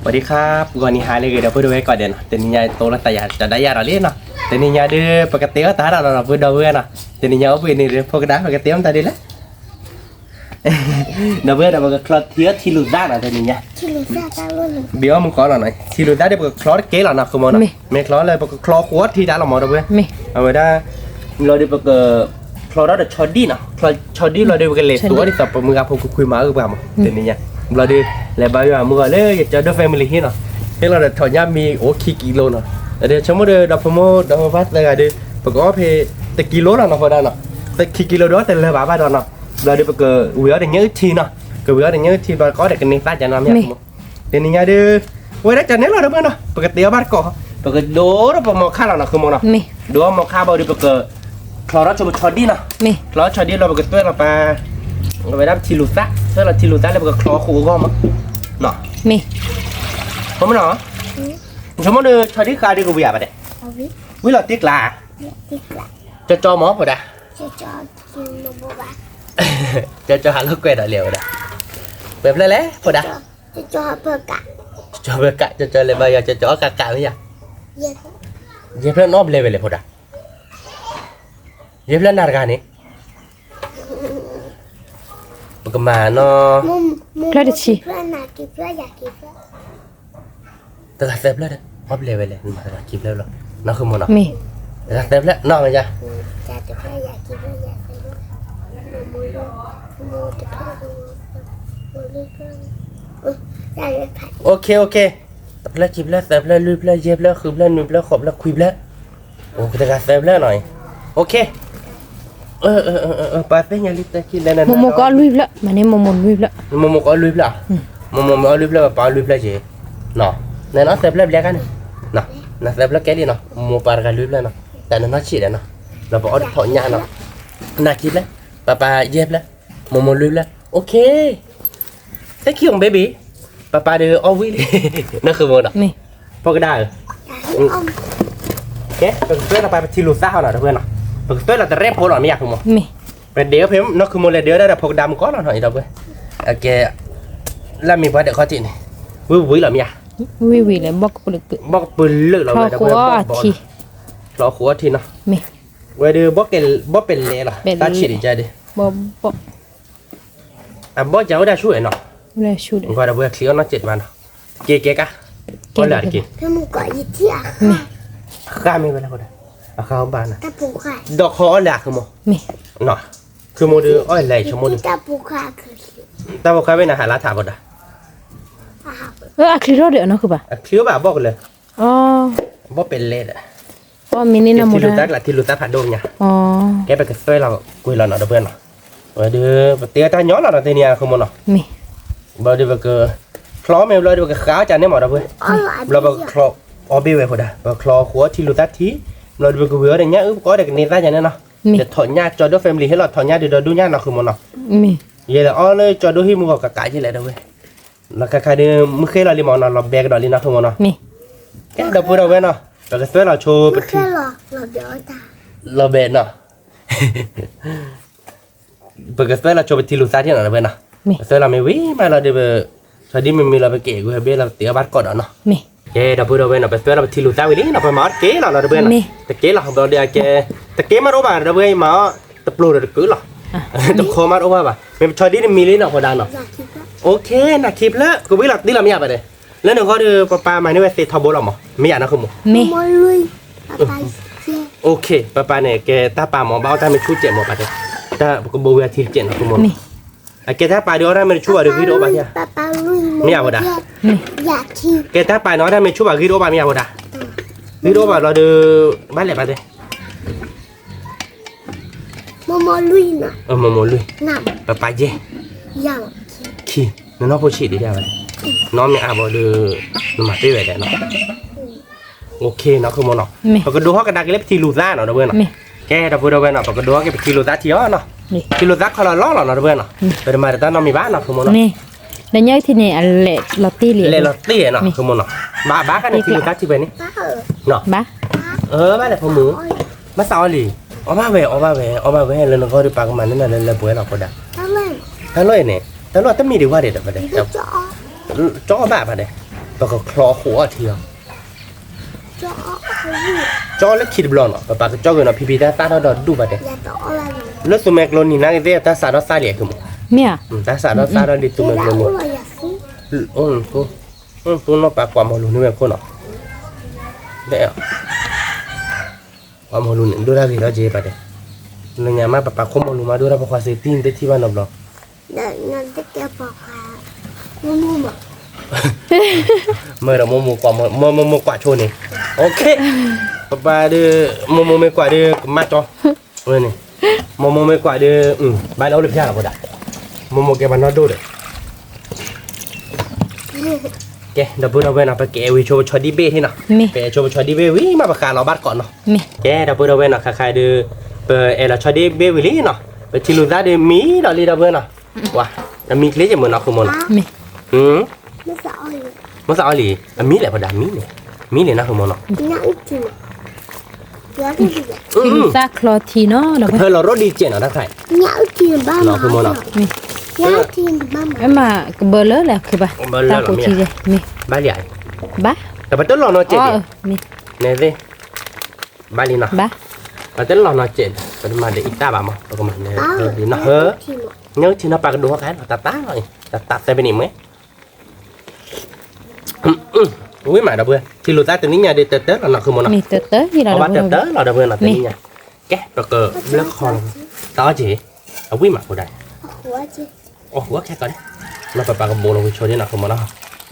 สวัสดีครับ ဂီၤနံၤဟါလၢအဂ့ၤ ဒီပုၢ်ဒီဝဲၢ်ကိးဂၤဒဲးနီၤ, တနံၤညါအံၤ တိလီၤသးယၤ ကဒီးယၤဒီးလံနီၤ, တနံၤညါဒုး ပကတဲအီၣ်တၢ်ဒီးနီၤ ဒီပုၢ်ဒီဝဲၢ်နီၤ, တနံၤညါအိၣ်ဘှံးနံၤဒီး ဖိကဒါ ပကတဲအီၣ်မတၤဒ်လဲၣ် ဒီပုၢ်ဝဲၢ်ဒီး ပကချီထံအီၣ်ထံလူၤသၣ်နီၤ တနံၤညါ, ဘံအီၣ်မုၢ်ကီးလီၤနီၤ, ထံလူၤသၣ်ဒီး ပကချီတကဲလီၤနီၤ ဃုမိၢ်နီၤ, မ့ၢ်ချီလၢပကချီဃိးထံတၢ်လီၤမၢ် ဒီပုၢ်ဝဲၢ်, အဝဲဒၣ် ဘျီဒီးပက ချီထီၣ်ဒီးဆီဒံၣ်နီၤ, ဆီဒံၣ်ဘျီဒီး ပကလဲၤသူအီၤဒ်သိး ပမုၢ်ဂၤဖိခွံခွံမၤအုၣ်ပှၤမၢ် တနံၤညါ, ဘျီဒီး လဲၤဘါယွၤမုၢ်ဂီၤလၢ ယကၠီဒိၣ် family ဟ့ၣ်နီၤ, ဟ့ၣ်လီၤဒီး ထိးညၣ်မံအိၣ်ခံကံလိနီၤ, ဒီးဆိကမိၣ်ဒီး ဒီဖိမိၢ်ဒီဖိပၢ်သၢဂၤဒီး ပကအီၣ်ဖဲ တကံလိလီၤနီၤ ဃိဒၣ်နီၤ, ခံကံလိဒီးတလၢာ်ဘၣ်ဘၣ်ဒီးနီၤ, ဘျီဒီးပကဝံၤအီၣ်ဒီးညၣ်အုၣ်ထံနီၤ, ကဝံၤအီၣ်ဒီးညၣ်အုၣ်ထံဘျီ ကအိၣ်ဒီးကန့ၢ်သၣ်ကန့ၣ်မ့ၢ် တနံၤညါဒီး ဝဲဒၣ်ကန့ၣ်လီၤ ဒီပုၢ်ဝဲၢ်နီၤ, ပကတဲအီၣ်ဘၣ်တကိး, ပကဒိဒီးပမီၤခါလီၤနီၤ ဃုမိၢ်နီၤ, ဒိမီၤခါဘျီဒီး ပက ချီထီၣ်ဆိပဆီဒံၣ်နီၤ, ချီဆီဒံၣ်လီၤ ပကသွဲၣ်လီၤပၢ် အဝဲဒၣ်ပထံလူၤသၣ်, သွဲၣ်လီၤထံလူၤသၣ်လၢပကချီဃိးအဂီၢ်မး, မ့ၢ်နီၤ, ဆိကမိၣ်ဒီး ဆီဒံၣ်ဃါဒီးကဝံၤဧါဘၣ်ဒဲး, ဝံၤလီၤတံၢ်ကျါ, ကၠီကၠီမၢ်ဖိဒါ, ကၠီကၠီဟးလိာ်ကွဲဒီးလံဝဲဒၣ်, ပှဲၤဖျၢၣ်လဲၣ်ဖိဒါ, ကၠီကၠီလဲၤဘါယွၤ ကၠီကၠီအီၣ်ကးကးမ့ၢ်ယၤ, ယဲၢ်ဖျၢၣ်နီတဘျဲၣ်ဝဲလဲၣ်ဖိဒါ, ယဲၢ်ဖျၢၣ်နၤတဂၤန့ၣ် ပကမၤနီၤ, ဖျၢၣ်တဆံ, တဂၤသၢဖျၢၣ်ဒီး အီၣ်ဘျဲၣ်ဝဲလဲၣ် နမၤတဂၤခံဖျၢၣ်လီၤ, နီၤ ဃုမိၢ်နီၤ, တဂၤသၢဖျၢၣ်နီၤ မ့ၢ်ယၤ, အိၣ်ခ့ အိၣ်ခ့, တဖျၢၣ်ခံဖျၢၣ်သၢဖျၢၣ်လွံၢ်ဖျၢၣ်ယဲၢ်ဖျၢၣ်ဃုဖျၢၣ်နွံဖျၢၣ်ဃိးဖျၢၣ်ခွံဖျၢၣ်, အိၣ်တဂၤသၢဖျၢၣ်နီၤ, အိၣ်ခ့ ပှၤသ့ၣ်ညါလံတၢ်ခံလဲၣ်န့ၣ် မိၢ်မိၢ်ကအီၣ်လွံၢ်ဖျၢၣ် မ့ၢ်န့ၣ်မိၢ်မိၢ်လွံၢ်ဖျၢၣ်, မိၢ်မိၢ်မ့ၢ်အီၣ်လွံၢ်ဖျၢၣ် ပၢ်အီၣ်လွံၢ်ဖျၢၣ်က့ၤ, နီၤ, နနီၢ်သၢဖျၢၣ်ဘျဲၣ်ကါန့ၣ်, နသၢဖျၢၣ်ကဲလံနီၤ, မိၢ်ပၢ်တဂၤလွံၢ်ဖျၢၣ်နီၤ, တၢ်နနီၢ်ဆံးဒီးနီၤ, လီၤပအီၣ်တထိးညၣ်နီၤ, နၤခံဖျၢၣ်, ပၢ်ပၢ်ယဲၢ်ဖျၢၣ်, မိၢ်မိၢ်လွံၢ်ဖျၢၣ်, အိၣ်ခ့ Thank you baby, ပၢ်ပၢ်ဒီးအီၣ်ဝံၤလံ, နီၤ ဃုမိၢ်နီၤ, ဖိကဒါဧၢ, ကဲ ပကသွဲၣ်လီၤပၢ်ပထံလူၤသၣ်ဟီနီၤ ဒီပုၢ်ဝဲၢ်နီၤ, ပကသွဲၣ်လီၤတရဲၣ်ဖိလီၤ မ့ၢ်ယၤ ဃုမိၢ်, ပဒဲးဖဲ နီၤ ဃုမိၢ်လဲၤဒဲးဝဲဒၣ်ဒီးဖိကဒါမုၢ်ကီးလီၤနီၤ အံၤ ဒီပုၢ်ဝဲၢ်, ကဲ လၢမံၤပှၤဒဲးခီၣ်ထံးန့ၣ်, ဝံၤဝံၤလီၤ မ့ၢ်ယၤ, ဝံၤဝံၤလီၤ ဘီၣ်ကပုာ်လုာ်လီၤဝဲ ဒီပုၢ်ဝဲၢ်, ဘီၣ်ဘီၣ်လီၤ, ချီဃိးအီၣ်ထံနီၤ, ဝဲဒီး ဘီၣ်ပဲလဲၤလီၤ တၢ်ဆံးဒံးကါဒီး အဘီၣ်ကၢ်အိၣ်ဒၣ်ဆူၣ်ဝဲနီၤ, ဒီပုၢ်ဝဲၢ်ချံအီၣ်နီၢ်စဲးတမးနီၤ, တက့ၢ်ကဲကါ, အီၣ်လၢတက့ၢ်, ဃၣ်မ့ၢ်ဝဲလဲၣ်ဖိဒါ, အဃၣ်အီၣ်ဘၣ်နီၤ, ဒီးခီအီၣ်လၢအဃုမိၢ်, နီၤ, ဃုမိၢ်ဒီးအီၣ်လဲၤဆိကမိၣ်ဒီး, တၢ်ဖိခါဝဲန့ၣ် ဟးလါထးဖိဒါ, အချံထီၣ်ဒီးအနီၢ်ခုဘၣ်, အချံအိၣ်ဘၣ်အဘီၣ်ကလၢာ်, ဘီၣ်ပဲလဲၤဒီး ထံလူၤသၣ်ကျး ထံလူၤသၣ်ဖးဒိၣ်ညါ, ကဲပကသွဲၣ်လီၤကွံာ်လီၤနီၤ ဒီပုၢ်ဝဲၢ်နီၤ, ဝဲဒီး ပတဲအတၢ်ညီလီၤနီၤ တနံၤအံၤ ဃုမိၢ်နီၤ, ဘျီဒီးပက ချီမ့ၢ်ဘျီဒီး ပကဃၣ်အီၣ်ကန့ၢ်မး ဒီပုၢ်ဝဲၢ်, ဘျီပကချီအီၣ်ဘ့ၣ်ဝဲဖိဒါ, ပကချီဃိးအီၣ်ထံလူၤသၣ်ထံ, ဘျီဒီးပကဝံၤအီၣ်ဒီးညၣ်အုၣ် ပကအီၣ်ဒီးကန့ၢ်သၣ်ကန့ၢ်နီၤ, ဒီးထိးညၣ် ကၠီဒိၣ် family ဟ့ၣ်လီၤထိးညၣ်ဒီးဒီဒူၣ်ညၣ်နီၤ ဃုမိၢ်နီၤ, ယဲဒၣ်အီၣ်လၢကၠီဒိၣ်ဟံၣ်မုၢ်ဂီၤကးကးယဲလဲၣ် ဒီပုၢ်ဝဲၢ်, လီၤခါခါဒီး မုၢ်ဃ့လီၤလံမးနီၤ လီၤဘဲကဒီးလံနီၤ ဃုမိၢ်နီၤ, ကဲဒီပုၢ်ဝဲၢ်နီၤ, ပကသွဲၣ်လီၤဆိ လီၤဘဲနီၤ ပကသွဲၣ်လီၤဆိပထံလူၤသၣ်ထံနီၤ ဒီပုၢ်ဝဲၢ်နီၤ, ပသွဲၣ်လီၤမ့ၢ်ဝံၤမးလီၤဒီး ပဆီဒံၣ်မ့ၢ်မံလီၤ ပက့ၤကွံာ်ဘ့ၣ်လီၤ ပတ့အီၣ်ဘၣ်တကိးဒီးနီၤ, ကဲဒီပုၢ်ဝဲၢ်နီၤ ပသွဲၣ်လီၤပထံလူၤသၣ်ဝံၤလံနီၤ ပမၤအီၣ်တက့ၢ်လီၤနီၤ ဒီပုၢ်ဝဲၢ်နီၤ, တက့ၢ်လီၤ ဘျီဒီးအကဲ တက့ၢ်မးတအိၣ်ဘၣ် ဒီပုၢ်ဝဲၢ် မၤအီၣ်တပျိၤဒီးတကုာ်လီၤ, တခီမးတအိၣ်ဘၣ်ဘၣ် မ့ၢ်ပဆီဒံၣ်တမံလံနီၤ ဃိဒါနီၤ, အိၣ်ခ့ နၤခံဖျၢၣ် ကဝံၤလီၤတံၢ်လီၤမ့ၢ်ဧါဘၣ်ဒီး, လၢနဂီၢ်ဒီး ပပၢ်မၤန့ၢ်ဝဲသ့ထီဘိလီၤမး မ့ၢ်ယၤနီၤ ဃုမိၢ် အိၣ်ခ့ ပပၢ်န့ၣ် ကဲတၢ်ပာ်မး ဘၣ်အီၣ်တၢ်မ့ၢ်ဆူၣ်စဲးမး ပာ်တဲ, တၢ်ပကဘိဝံၤအထံတစဲးနီၤ ဃုမိၢ်နီၤ, အကဲတၢ်ပာ်ဒီးအီၣ်တၢ်မ့ၢ်တဆူၣ်ဘၣ်ဒီး ဂံၢ်တအိၣ်ဘၣ်ဧါ, မ့ၢ်ယၤဝဲဒၣ်, ကဲတၢ်ပာ်န့ၣ် အီၣ်တၢ်မ့ၢ်ဆူၣ်ဘၣ် ဂံၢ်တအိၣ်ဘၣ် မ့ၢ်ယၤဝဲဒၣ်, ဂံၢ်တအိၣ်ဘၣ်လီၤဒီး ဘၣ်လဲၣ်ပာ်တဲ မိၢ်မိၢ်လွံၢ်, ပပၢ်ယဲၢ်, ခံ, နနီၢ်ဖိဆံးဒံးဒၣ်ဝဲ, နီၢ်မ့ၢ်အါဘီဒီး နမၤတ့ၢ်ဝဲဒၣ်နီၤ, အိၣ်ခ့နီၤ ဃုမိၢ်နီၤ, ပကဒိဟီၣ်ကဒါက့ၤလၢပထံလူၤသၣ်နီၤ ဒီပုၢ်ဝဲၢ်နီၤ, ကဲ ဒီပုၢ်ဒီဝဲၢ်နီၤ ပကဒိဟီၣ်က့ၤပထံလူၤသၣ်ထံအီၤနီၤ, ထံလူၤသၣ်ခီလီၤလီၤလီၤနီၤ ဒီပုၢ်ဝဲၢ်နီၤ, ပတမၤတၢ်နီတမံၤဘၣ်နီၤ ဃုမိၢ်နီၤ, ဒီးညၣ်ထံန့ၣ် အလဲၤလီၤတ့ၢ်လံ လဲၤလီၤတ့ၢ်နီၤ ဃုမိၢ်နီၤ, ဘၣ်ဘၣ်ခါန့ၣ် ထံလူၤသၣ်ထံဖဲန့ၣ်, ဘၣ်လဲၣ် ဖိမုၣ်, ဘၣ်သးအီၣ်လံ, အီၣ်ဘၣ်ဝဲ အီၣ်ဘၣ်ဝဲ အီၣ်ဘၣ်ဝဲ လၢနဂီၢ်ဒီးပၢ်ကမၤန့ၢ်နၤလၢလၢပှဲၤလီၤ ဖိဒါ, တၢ်လီၢ်အံၤန့ၣ် တၢ်လီၢ်တမံၤဒံးဝဲဒၣ်ဒီး ပဒဲး ကၠီအီၣ်ဘၣ်ပဒဲး, ပကချီဃိးအီၣ်ထံလီၤ. ကၠီလၢခံတဘျီနီၤ ပပာ်ကကၠီက့ၤနီၤ ဖံဖံတၢ်သၣ်ထီၣ်ဒီးဒူၣ်ဘၣ်တဲ. လၢသူမဲာ်ကျိနံၤနာ်က့ၤသ့ၣ်တၢ်စးထီၣ်သၣ်လံအီၤမး. မ့ၢ်ဧါ. တၢ်စးထီၣ်သၣ်ထီၣ်လံသူမဲာ်ကျိနံၤ. တိၢ်နီၣ်ပာ်ကွၢ်မီၤလိၤန့ၢ်ဝဲခိၣ်နီၤ. ကွၢ်မီၤလိၤန့ၣ် ဒိၣ်တၢ်ဂ့ၤထီၣ်က့ၤဘၣ်တဲ. လၢညါမးပပာ်ခိၣ်မီၤလိၤမးဒိၣ်တၢ်ပခွါစ့တံၢ်တထံၣ်ဘၣ်နီတဘျီ. မ့ၢ်ဒီးမိၢ်မိၢ်ကွၢ် မိၢ်မိၢ်ကွၢ်ဆိန့ၣ်. ပပာ်ဒီး မိၢ်မိၢ်မ့ၢ်ကွၢ်ဒီး ကမၣ်ကၠီန့ၣ်. မိၢ်မိၢ်မ့ၢ်ကွၢ်ဒီး ဘၣ်လၢအိၣ်လၢဖျါလီၤဖိဒၣ်. မိၢ်မိၢ်ကဲပှၤနီၢ်ဒိၣ်ဒီး ကဲ ဒီပုၢ်ဒီဝဲၢ်နီၤ ပကအဲၣ်ဝံၤဆိပဆီဒံၣ်ဘ့ၣ်ဟ့ၣ်နီၤ. ပအဲၣ်ဆိပဆီဒံၣ်ဘ့ၣ်ဝံၤမး ပဃးလီၤဘၣ်တကိးနီၤ. ကဲ ဒီပုၢ်ဒီဝဲၢ်နီၤ ခါခါဒီး ပအဲၣ်လီၤဆီဒံၣ်ဘ့ၣ်ဝံၤလံနီၤ. ပထံလူၤသၣ်ဒီးမံလီၤလံ ဒီပုၢ်ဝဲၢ်နီၤ. ပှၤ အမံချ့ယမုာ်နီၤ ဃုမိၢ်နီၤ. မိၢ်သးအီၣ်လံ, အမံလဲၣ်ဖီဒါ မံန့ၣ်, မံန့ၣ်နီၤ ဃုမိၢ်နီၤ. ထံလူၤသၣ်ချီထံနီၤ ဖၢလီၤရိၣ်ဒံးကဲးနီၤ တၢ်ခါအံၤ. မ့ၢ်ကဘၢလၢလဲၣ် ခုဘၣ်, တၢ်ကိးထံ, ဘၣ်လံ, ဘၣ်, တပတလီၤနီၤစဲး, ဘၣ်, ပတလီၤနီၤစဲး, ပတမၤဒီးအံသၣ်ဘၣ်မး ပကမၤန့ၣ်, ညၣ်အုၣ်ထံနီၤ ပာ်ကဒိးဟီၣ်ခါနီၤ တၢ်တၢ်လီၤ, တၢ်တၢ်သၢဖဲန့ၣ်မ့ၢ် ဝံၣ်မးဒီပုၢ်ဝဲၢ်, ထံလူၤသၣ်တနံၣ်ညါဒီးတၢတၢလီၤနီၤ ဃုမိၢ်နီၤ, အီၣ်ဘၣ်တၢတၢလီၤဒီပုၢ်ဝဲၢ်နီၤ တနံၣ်ညါ, ကဲ ပကဘျၢခီလီၤ, တၢ်အီၣ်က့ၤ, အဝံၣ်မးဖိဒါ, အီၣ်ခဲကီး, လီၤပပာ်ကဘိးလီၤဝံၤဆီဒံၣ်နီၤ ဃုမိၢ်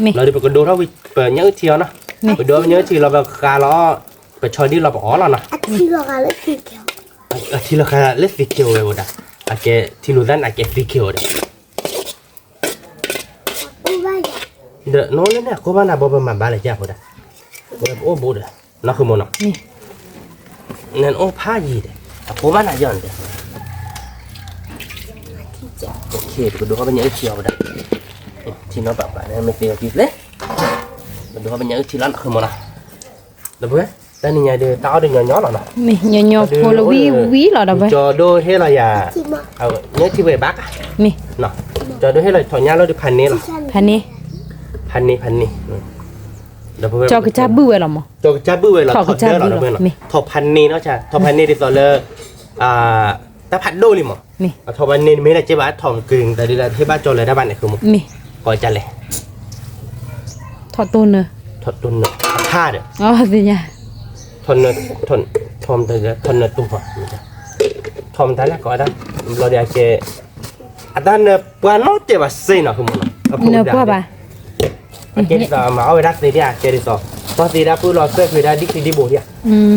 နီၤ, လီၤဒီးပကဒိးထီၣ်ဝံၤ ပညၣ်အုၣ်ထံအီၤနီၤ, ပဒိးပညၣ်အုၣ်ထံလီၤပဃးလီၤ, ပဆီဒံၣ်လီၤပအီၣ်လီၤနီၤ, အထံလီၤဃာ်လၢသံက့ၤဝဲဖိဒါ, အကဲထံလူၤသၣ်န့ၣ် အကဲသံက့ၤဝဲဒီး ဒီးနီၢ်လၢန့ၣ် အကိးဘၣ်နၤဘီပမၤဘၣ်လၢယၤဖိဒါ, ဝဲပအိၣ်ဘူးဒီး နီၢ်ဃုမိၢ်နီၤ, နအိၣ်ဖးယံၤဒီး အကိးဘၣ်နၤယီၤန့ၣ်ဒီး, ပကဒိးထီၣ်ပညၣ်အုၣ်ထံအီၤဖိဒါ, ထံနီၤပာ်ပာ်န့ၣ် မ့ၢ်သ့အီၤကံသ့, ပဒိးထီၣ်ပညၣ်အုၣ်ထံလီၤနီၤ ဃုမိၢ်နီၤ, ဒီပုၢ်ဝဲၢ်, တနံၤညါဒီး တၢ်အီၣ်ဒီးညီညီလီၤနီၤ, ညီညီဖိလၢဝံၤဝံၤလီၤဒီပုၢ်ဝဲၢ်, ကၠီဒိၣ်ဟ့ၣ်လီၤယၤ, ညၣ်ထံဝဲဘၣ်ကါ, မ့ၢ်, ကၠီဒိၣ်ဟ့ၣ်လီၤထီၣ်ညၣ်လီၤဒီးဖးန့ၢ်လီၤ, ဖးန့ၢ်, ဖးန့ၢ်, ဒီပုၢ်ဝဲၢ်, ကၠီကစၢ်ဘုၣ်ဝဲလီၤမး, ကၠီကစၢ်ဘုၣ်ဝဲလီၤ ထီၣ်ကစၢ်ဘုၣ်လီၤ, ထီၣ်ဖးန့ၢ်နီၤ, ထီၣ်ဖးန့ၢ်ဒ်သိးလၢ တၢ်ဖးဒိၣ်လံမး, အထီၣ်ဖးန့ၢ်နမ့ၢ်ဒၣ်က့ဘၣ် ထီၣ်က့ၤတၢ်ဒ်လၢဟ့ၣ်ဘၣ်ကၠီလၢတၢ်ဘၣ်န့ၣ် ဃုမိၢ်, ကိးကလဲၣ်, ထီၣ်တိၢ်နၢ, ထီၣ်တိၢ်နၢ, အဖးဒီး, ထီၣ်နၢ, ထီၣ်နၢတိၢ်ဖီ, ထီၣ်မတၤလဲၣ်ကိးတၢ်, ဘျီဒီးအကဲ, အတၢ်နၢပှၢ်နီတစဲးဘၣ်စ့ၢ်နီၤ ဃုမိၢ်နီၤ, နၢပှၢ်ဘၣ် အကဲဒ်သိးမၤအီၣ်ဝဲဒၣ်သ့ဒံးဧါ, ကဲဒ်သိး, သီသ့ဒၣ်ပုၢ်လီၤ သွဲၣ်ခွဲးဒၣ်ဒံၣ်ခံဒံၣ်ဘိဒံးဧါ,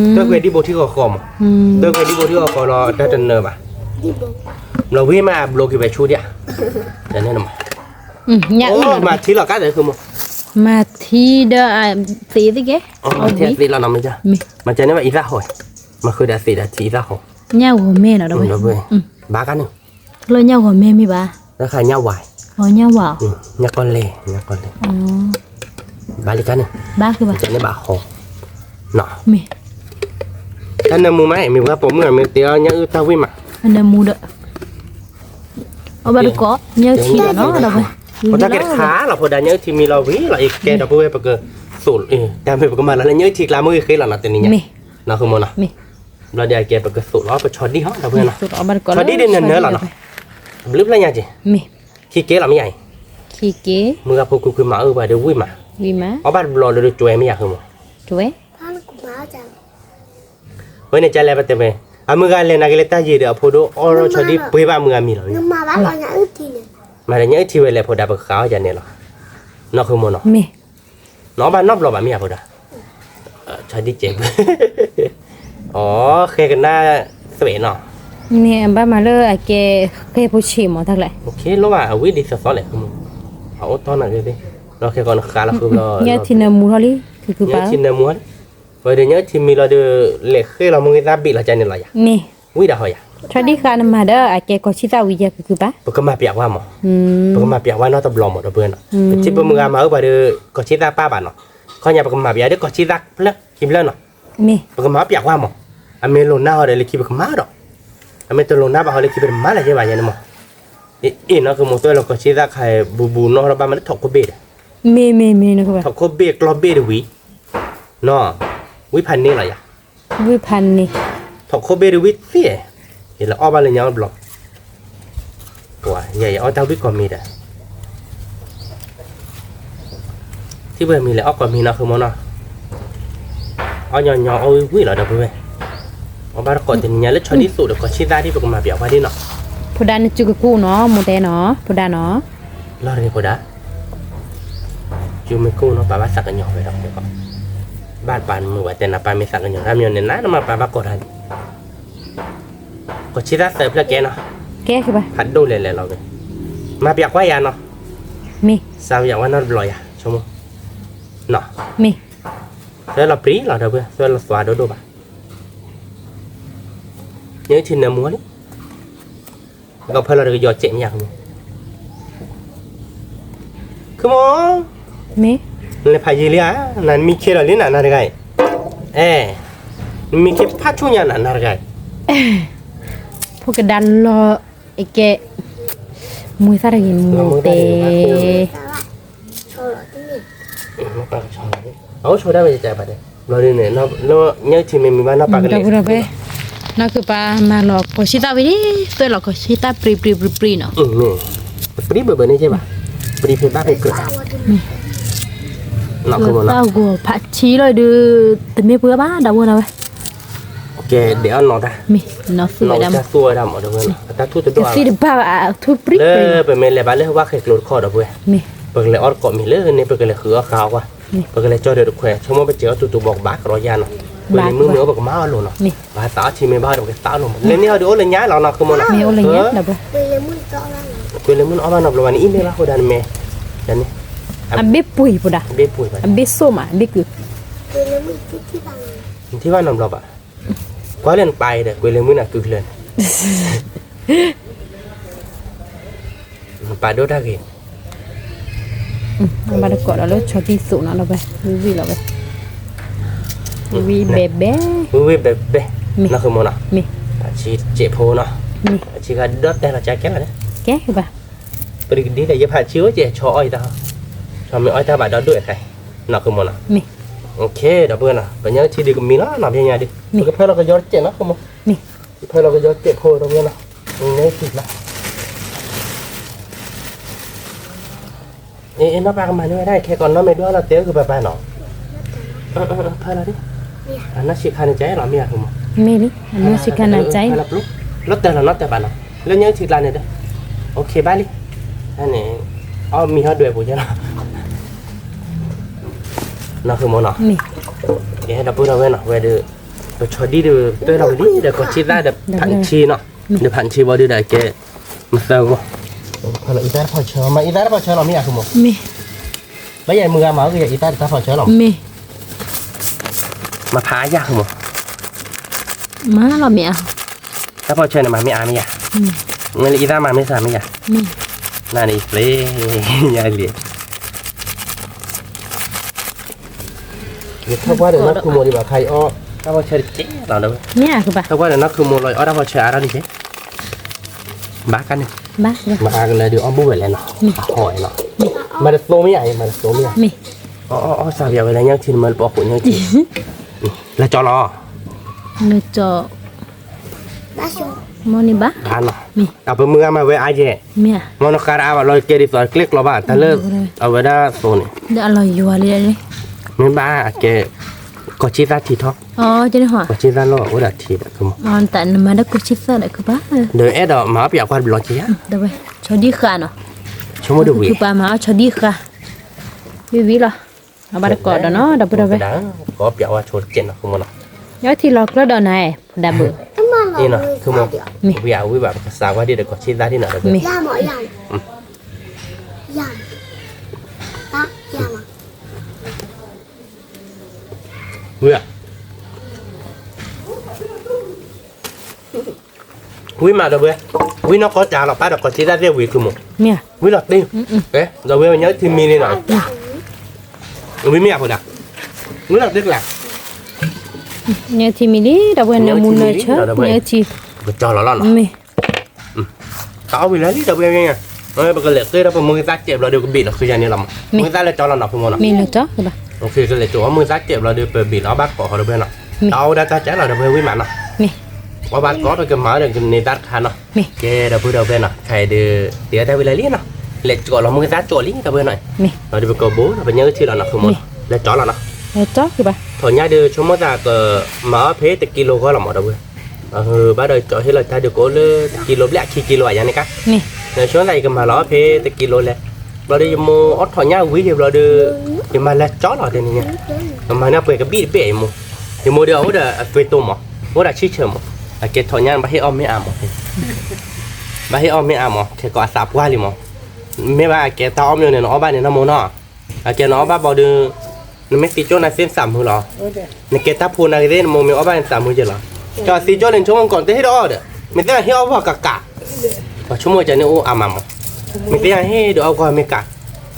သွဲၣ်ခွဲးဒံၣ်ဘိထံဃီဃီမး, သွဲၣ်ခွဲးဒံၣ်ဘိထံဃီဃီလီၤ တၢ်တနၢဘၣ်, လီၤဝံၤမးအဘျိက့ၤဝဲဆူဒံးဧါ, မၤထံလီၤကါသ့ၣ်ဃုမိၢ်, မၤထံဒီးသ့သ့ၣ်ကဲ, မၤထံသ့လီၤနီၤမ့ၢ်, မၤကန့ၢ်ဘၣ်အံသၣ်ဟီ, မၤဃုာ်ဒီးသ့ဒီးထံအံသၣ်ဟီ, ညၣ်ဂီၤမဲနီၤဒီးဝဲ, ဘၣ်ကါန့ၣ် လၢညၣ်ဂီၤမဲမ့ၢ်ဘၣ်, တၢ်ခါညၣ်ဝါ, ညၣ်ဝါ, ညၣ်ကီလဲၣ်, ညၣ်ကီလဲၣ်, ဘၣ်လံကါန့ၣ်, ဘၣ်ဃုဘၣ်, န့ၣ်ဘၣ်ဟီ, မ့ၢ်, တၢ်နၢမူမး မ့ၢ်ဝဲပိာ်မုၣ်မ့ၢ်တဲအီၤညၣ်အုၣ်တၢ်ဝံၣ်မး, အနၢမူဒီး, အဘၣ်တကိး, ညၣ်အုၣ်ထံလီၤနီၤဒီးဝဲ, ပတၢ်ကဲတခါလီၤဖိဒါ ညၣ်အုၣ်ထံမံလီၤဝံၤလီၤ အကဲဒီပုၢ်ဝဲၢ်ပကသိး, တၢ်မ့ၢ်ပကမၤလီၤလၢညၣ်အုၣ်ထံကျါမ့ၢ်ဂ့ၤဃ့လီၤနီၤ တနံၤညါ, နီၤဃုမိၢ်နီၤ, ဘျီဒီးအကဲပကသိးလီၤ ပဆီဒံၣ်ဟီ ဒီပုၢ်ဝဲၢ်နီၤ, ဆီဒံၣ်ဒ်နၢနၢလီၤနီၤ, ဘျုးဖျၢၣ်ညါက့ၤ, ခံက့လီၤမ့ၢ်ယၤအံၤ, ခံက့, မုၢ်ဂၤဖိခုခုမၤအုၣ်ပှၤဒီးဝံၣ်မး, အီၣ်ဘၣ်တဘျီလၢဒိကၠွဲမ့ၢ်ယၤဃုမိၢ်, ဝဲန့ၣ်ကလဲၣ်ပတဲဝဲ, အမုၢ်ဂၤလဲၤနာ်က့ၤလၢတၢ်ယံၤဒီးအဖိဒိၣ်အီၣ်ထီၣ်ဆီဒံၣ်ပှ့ၤဘၣ်မုၢ်ဂၤမံၤလီၤ, မၤဒီးညၣ်အုၣ်ထံဝဲလဲၣ်ဖိဒါ ပကဃးအီၣ်ယၤန့ၣ်လီၤ, နီၢ်ဃုမိၢ်နီၤ, နီၢ်ဘၣ်နီတဘျီဘၣ်မ့ၢ်ယၤဖိဒါ, ဆီဒံၣ်ကဲး, အီ ဃဲကနၣ်သွဲးနီၤ, န့ၣ်ဘၣ်မၤလၢအကဲဃဲဖိဆံးမးတၢ်လဲၣ်, လိၣ်ဘၣ်အဝံၣ်ဒ်သိးသိးလဲၣ်, အအိၣ်တီၢ်နာ်က့ၤသ့ၣ်, လီၤခဲကီးနဃးလီၤဃုဘျီ, ညၣ်အုၣ်ထံနၢမူထီၣ်လံ, ခုခုပၤ, ညၣ်အုၣ်ထံနၢမူထီၣ်လံ, ဝဲဒီးညၣ်အုၣ်ထံမံလီၤဒီး, လဲၤဃ့လီၤမ့ၢ်ဂ့ၤသၣ်ဘ့ၣ်လီၤကန့ၣ်လီၤယၤ, န့ၣ်, ဝံၣ်ဒီးဟီယၤ, ဆီဒံၣ်ဃာ်နမၤဒီးအကဲကီၢ်ဆံၣ်သၣ်ဝံၤယဲၢ်ခုခုပၤ, ပကမၤပျးဝါမး, ပကမၤပျးဝါနီတဘျီမး ဒီပုၢ်ဝဲၢ်နီၤ, ပထံၣ်ပမုၢ်ဂၤမၤအုၣ်ပှၤဒီး ကီၢ်ဆံၣ်သၣ်ပၣ်ဘၣ်နီၤ, ခီညါပကမၤပျးဒီးကီၢ်ဆံၣ်သၣ်ဖျၢၣ်ခံဖျၢၣ်နီၤ, ပကမၤပျးဝါမး, အမ့ၢ်လိာ်နၢ်ဟီဒီးလၢခံပကမၤဒီး, အမ့ၢ်တလိာ်နၢ်ဘၣ်ဟီလၢခံပတမၤလၢၤယဲၢ်ဘၣ်ယဲၢ်န့ၣ်မး, အ့ၣ်နီၤ ကမိၢ်သွဲၣ်လၢကီၢ်ဆံၣ်သၣ်ခါအံၤ ဘူးဘူးနီၢ်ဒီးဘၣ်မၤလၢထီၣ်ခိၣ်ဘ့ၣ်ဒီး, မ့ၢ်မ့ၢ်မ့ၢ်နကဘၣ် ထီၣ်ခိၣ်ဘ့ၣ်ကျီၢ်ဘ့ၣ်တဝံၤ, နီၢ်, ဝံဖးန့ၣ်လီၤယၤ, ဝံဖးန့ၣ်, ထီၣ်ခိၣ်ဘ့ၣ်တဝံၤသ့, ယလဲၤအီၣ်ဘၣ်လၢညါအီၣ်တဘျီ, ပှၤ ယဲယအီၣ်တၢ်ဝံကိးမံၤဒီး ထံၣ်ပှဲၤမံၤလဲၤအီၣ်ကိးမံၤနီၢ်ဃုမိၢ်နီၢ်, အီၣ်ညီညီအီၣ်ဝံဝံလီၤဒီပုၢ်ဝဲၢ်, အီၣ်ဘၣ်တကိးတနံၤညါလၢဆီဒံၣ်သိးဒီးကိးဆံသၣ်ဒံၣ်ပကမၤပၠးဝဲဒၣ်နီၢ်, ဖိဒါနစုကကူၣ်နီၢ် မိၢ်တဲနီၢ် ဖိဒါနီၢ်, လီၤရ့ၣ်ဖိဒါ, ယမ့ၢ်ကူၣ်နီၢ်ပာ်ဘၣ်သးကညီၤဝဲဒီး, ဘၣ်ပာ်နမုာ်ဝဲတဲနၤပာ်မ့ၢ်သးကညီၤတၢ်မညီန့ၣ် နနမၤပာ်ဘၣ်ကိးတၢ်န့ၣ် ကိးဆံသၣ်သၢဖျၢၣ်ကဲနီၤ, ကဲကဘၣ် ဖးဒိၣ်လဲၣ်လဲၣ်လီၤဝဲ, မၤပၠးကွၢ်ယၤနီၤ, မ့ၢ် စးပၠးဝဲနီတဘျီယၤ, ဆိကမိၣ်, နီၤ, မ့ၢ် သွဲလီၤပြံလီၤဒီပုၢ်ဝဲၢ် သွဲလီၤသွးဒိၣ်ဒိၣ်ဘၣ်, ယထံၣ်နၢမူလံ, ကဖၢလီၤတကယီၤစဲးမ့ၢ်ယၤ, ခမီ, မ့ၢ် နလဲၤဖးယံာ်လံဧါ, နမံခ့လီၤလံနၤနၤတဂၤအံၤ, အဲ, နမံခ့ဖးဆူညါနၤနၤတဂၤအံၤ, ဖိကဒါလီၤ, အကဲ, မွေသၣ်တဂ့ၤမူတဲ အအိၣ်ဆိဒၣ်ဝဲယတဲဘၣ်ဒဲး, ဘျီဒ်န့ၣ်, လၢညၣ်ထံမ့ၢ်မံဘၣ်နီၢ်ပာ်ကလဲာ်, နီၢ်ကပၤမၤလီၤကိးဆံသၣ်ဝံၤလံ, သွဲလီၤကိးဆံသၣ်ပြံပြံပြံပြံနီၤ, ပြံဘၢဘၢန့ၣ်ကဲဘၣ်, ပြံဖံးဘၣ်ဖဲကြၢး, သၣ်ဂီၤဖးဆံလီၤဒုး, တမ့ၢ်ပှဲၤဘၣ် ဒီပုၢ်ဝဲၢ်နီၤဝဲ, ကဲဒဲးအီၣ်နီၤတၢ်, နီၤသူဝဲဒၣ်မး, တၢ်ထူၣ်တဒိၣ်, သံတဘၣ်ဘၣ်ထူၣ်ပြံပြံ, လၢပမ့ၢ်လဲၤဘၣ်လၢဝၣ်ဃဲၤကျိၤတခီဒီပုၢ်ဝဲၢ်, ပကလဲၤအီၣ်တကိးမံၤလၢန့ၣ် ပကလဲၤဃုအီၣ်ဃါအီၣ်ကွၢ်, ပကလဲၤကၠီဒီးတခွဲး ဆိကမိၣ်ပစဲးအီၣ်တူတူဘီကဘၣ်ကရီယါနီၤ, ကွဲၤလ့မုၣ်မ့ၢ်အိၣ်ပကမၤအီၣ်လိာ်နီၤ, ဘၣ်သးအီၣ်ထံမ့ၢ်ဘၣ်ဒီးပကသးအီၣ်လိာ်မး, လၢန့ၣ်အီၤဒုးအိၣ်လၢညါလီၤနီၤ ဃုမိၢ်နီၤ, ကွဲၤလ့မုၣ်အီၣ်ဘၣ်နီတဘျီဘၣ်န့ၣ် အံၤမ့ၢ်ဘၣ်ဃိဒၣ်နမဲာ်, န့ၣ်, အဘ့ၣ်ပှ့ၤဖိဒၣ်, အဘ့ၣ်စိၣ်မး အဘ့ၣ်ကုၢ်, နထံၣ်ဘၣ်နီတဘျီဘၣ်, ကွၢ်လၢနပာ်အံၤဒီး ကွဲၤလ့မုၣ်န့ၣ်ကုၢ်ချၢန့ၣ် နပာ်ဒိၣ်တၢ်ဂ့ၤ, ဘၣ်တကိးဒီးလၢဆီဒံၣ်သိးနီၤဒီးဝဲ, ဝံၤဝံၤလီၤဝဲ, ဝံၤဘဲဘဲ, ဝံၤဝံၤဘဲဘဲ, နီၢ်ဃုမိၢ်နီၤ, ဖးဆံစဲးဖိနီၤ, ဖးဆံခါဒီးတဲလီၤကဲလီၤ, ကဲဘၣ်, ပကဒ်လဲၣ် ယဖးဆံအိၣ်ကဲ ဆီအီၣ်ယတၢ်, ဆီမ့ၢ်အီၣ်ယတၢ်ဘၣ်ဒီဒိၣ်အခါ, နီၢ်ဃုမိၢ်နီၤ, ဒီပုၢ်ဝဲၢ်နီၤ ပညၣ်ထံဒုးကမံၤလီၤနီၤ ပညါဒုး, ပကဖၢလီၤကယီတစဲးနီၢ်ဃုမိၢ်, ပဖၢလီၤကယီတစဲးဖိဒီပုၢ်ဝဲၢ်နီၤ, န့ၣ်သံလီၤ အ့ နီၢ်ပၢ်ကမၤန့ၢ်ဝဲဒၣ် ခဲကိးနီၢ်မ့ၢ်ဒွးလီၤတဲကပၤပၤနီၤ, ဖၢလီၤဒ်, အနီၢ်ဆံးခါန့ၣ်ကဲလီၤမ့ၢ်ဧါ, မ့ၢ်လံ အနီၢ်ဆံးခါန့ၣ်ကဲ, လီၤတၢ်လီၤနီၢ်တၢ်ဘၣ်နီၤ, လၢညၣ်ထံကျါန့ၣ်ဒီး, အိၣ်ခ့ဘၣ်လံ, န့ၣ်, အီၣ်မံၤဟီၣ်ဒွဲၣ်ပူၤကဲလီၤ, နီၢ်ဃုမိၢ်နီၤ, ကဲဒီပုၢ်ဒီဝဲၢ်နီၤ ဝဲဒီး, ပဆီဒံၣ်ဒီး ပၢလီၤဝံၤလံ ဒီးကိးဆံသၣ်ဒီးဖးဆံနီၤ, ဒီးဖးဆံဘီဒုးဒီးကဲ, မသၢဂီၢ်, ဖၢလီၤအံသၣ်တဖီၣ်ဆၢလီၤ မၤအံသၣ်တဖီၣ်ဆၢလီၤမ့ၢ်ဧါဃုမိၢ်, ဘၣ်ယဲမုၢ်ဂၤမၤအိၣ်က့ၤယအံသၣ်တဖီၣ်ဆၢလီၤ, မၤဖးအါယၤဃုမိၢ်, မၤလီၤမ့ၢ်ဧါ, တၢ်ဖီၣ်ဆၢန့ၣ်မၤမ့ၢ်အါမ့ၢ်ယၤ, မ့ၢ်လၢအံသၣ်မၤမ့ၢ်စှၤမ့ၢ်ယၤ, နၤန့ၣ်ယပျ့ၤ, ယလံ ယထီၣ်ပှၢ်ဒီးနီၢ်ခုမိၢ်ဒံးဘၣ်ခါအံၤအီၣ်, တၢ်ဖီၣ်ဆၢတကဲလီၤ, မ့ၢ်ဧါကဘၣ်, ထီၣ်ပှၢ်ဒီးနီၢ်ခုမိၢ်လီၤအီၣ်တၢ်ဖီၣ်ဆၢအါထီၣ်လံကဲ, ဘၣ်ကန့ၣ်, ဘၣ်ကလၢာ်ဒုးအီၣ်ဘူၣ်ဝဲလဲၣ်နီၤ, အဟီၣ်နီၤ, မၤတသိမ့ၢ်ဧါ, မၤတသိမ့ၢ်ဧါ, အီၣ်အီၣ်စၢ်ပယီၤဝဲလၢညၣ်ထံနမၢလပီခိၣ်ညၣ်ထံ, လၢကၠီလီၤ, လၢကၠီ မ့ၢ်န့ၣ်ဘၣ်, အပမုၢ်ဂၤမၤဝဲအါယဲၢ်, မ့ၢ်နဃါတအါဘၣ်လီၤကဲဒ်သိးကျဲကျီဘၣ် တၢ်လၢ, အဝဲဒၣ်သိးန့ၣ်, မ့ၢ်ဘၣ်အကဲ, ကိးဆံသၣ်ထံထီၣ်, ကိးဆံသၣ်လီၤအိၣ်ဒၣ်ထံဒီး, နမၤဒီးကိးဆံသၣ်ဒီးကဘၣ်, ဒီးအဲၣ်ဒိးမၤအီၣ်ပၠးကွၢ်တဘျီက့ၤဧါ, ဆီဒံၣ်ဃာ်နီၤ, ဆိကမိၣ်ဒ်ဝံၤ, ပမၤအီၣ်ဆီဒံၣ်ဃာ်, ဝံၤဝံၤလီၤ, အဘၣ်တကိးဒီးနီၤ ဒီပုၢ်ဒီဝဲၢ်, ကီပၠးဝဲဆိတကဲနီၤ, ညၣ်ထံလီၤကျၢၢ်ဒီးနၤ, ဖိဒၣ်ဘုး, ဝံၤအဝံၤဘၣ် ပကစးဝဲဒ်ဒီးကိးဆံသၣ်ဒ်နီၤ, မ့ၢ်, ဝံၤဧါ ဝံၤမးဒီပုၢ်ဝဲၢ်, ဝံၤနီၢ်ကီၢ်တၢ်လီၤပၢ်ဒီးကိးဆံသၣ်သ့ၣ်ဝံၤခုမိၢ်, ဝံၤလီၤတ့ၢ်, ဒီပုၢ်ဝဲၢ်ညၣ်ထံမံၤလံနီၤ, ဝံၤမ့ၢ်အဖိဒၣ်, ဝံၤလီၤတ့ၢ်ကျါ, ညၣ်ထံမံၤလံ ဒီပုၢ်ဝဲၢ် နၢမူနၢဆၢ, ညၣ်ထံ, ကကၠီလီၤလီၤနီၤ, မ့ၢ်, တၢ်အီၣ်ဝံၤလၢလံ ဒီပုၢ်ဝဲၢ်, ပကလဲၤဃ့ဒီးပမုၢ်ဂံၢ်သၣ်စဲးဘျီဒီးကဘ့ၣ်လီၤဃုယၤန့ၣ်လီၤမး, မုၢ်ဂံၢ်သၣ်လၢကၠီလီၤနီၤ ဖုမိၢ်နီၤ, ကလဲၤကၠီမုၢ်ဂံၢ်သၣ်စဲးဘျီဒီး ပဘ့ၣ်လီၤအီၣ်ဘၣ်တကိးဃီဒီပုၢ်ဝဲၢ်နီၤ, တၢ်အီၣ်ဝဲဒၣ်တၢ်စဲးလီၤဒီပုၢ်ဝဲၢ်ဝံၣ်မးနီၤ, အီၣ်ဘၣ်တကိးဒီးကမၤဒီးကန့ၢ်သၣ်တခါနီၤ, ကဲဒီပုၢ်ဝဲၢ်နီၤ ခဲအံၤဒီး တ့အီၣ်တၢ်ဝံၤလၢလံနီၤ, လဲၤကၠီလီၤမုၢ်ဂံၢ်သၣ်ကၠီလံဒီပုၢ်ဝဲၢ်နီၤ, ဒီးပကဘိဒီးပညၣ်အုၣ်ထံလီၤနီၤ ဖုမိၢ်နီၤ, လဲၤကၠီလီၤနီၤ, ထီၣ်ညၣ်ဒီးဆိကမိၣ်သးကမၤအီၣ်ဖဲတကံလိဂီၢ်လီၤမးဒီပုၢ်ဝဲၢ် ဘၣ်ဒီးကၠီဟ့ၣ်လီၤတၢ်ဒုးကအိၣ်လၢတကံလိဘျဲၣ်ခံကံလိယၤန့ၣ်ကါ, ဆိကမိၣ်သးယကမၤလီၤအီၣ်ဖဲတကံလိလဲၣ်, ဘျီဒီးယမိၢ်အီၣ်ထီၣ်ညၣ်ဝံၤက့ၤဘျီဒီး ယမၤလၢကၠီလီၤတနံၤညါ, ကမၤန့ၢ်ပှဲၤကဘံၣ်တဘ့ၣ်ယမိၢ်, ယမိၢ်ဒီးအအိၣ်ဒီးအသွ့တိၢ်မး, အိၣ်ဒီးဆံၣ်ဆၢမး, အကဲထီၣ်ညၣ်ဘၣ်ဟ့ၣ်အီၣ်မ့ၢ်အါမး, ဘၣ်ဟ့ၣ်အီၣ်မ့ၢ်အါမး ခဲကိးအသးပှၢ်လံမး, မ့ၢ်ဘၣ်အကဲတၢ်အီၣ်မ့ၢ်န့ၣ် နအီၣ်ဘၣ်န့ၣ်နီၢ်မိၢ်နီၤ, အကဲနအီၣ်ဘၣ်ဘျီဒီး နမ့ၢ်သံကၠိၣ်နၤသ့နသးမုာ်လီၤ, နကဲတၢ်ဖိနၤကသ့ၣ် နမိၢ်မ့ၢ်အီၣ်ဘၣ်န့ၣ်သးမုာ်က့ၤလီၤ, ကၠီသံကၠိၣ်န့ၣ် နဆိကမိၣ်ကီးတဟ့ၣ်ဒီးအီၣ်ဒီး မ့ၢ်သ့ၣ်ဟ့ၣ်အီၣ်ဘၣ်ကကး, ပှၤဆိကမိၣ်ကန့ၣ်အိၣ်အါမးမး, မ့ၢ်သ့ၣ်ဟ့ၣ်ဒီးအီၣ်ကွၢ်မ့ၢ်ကး,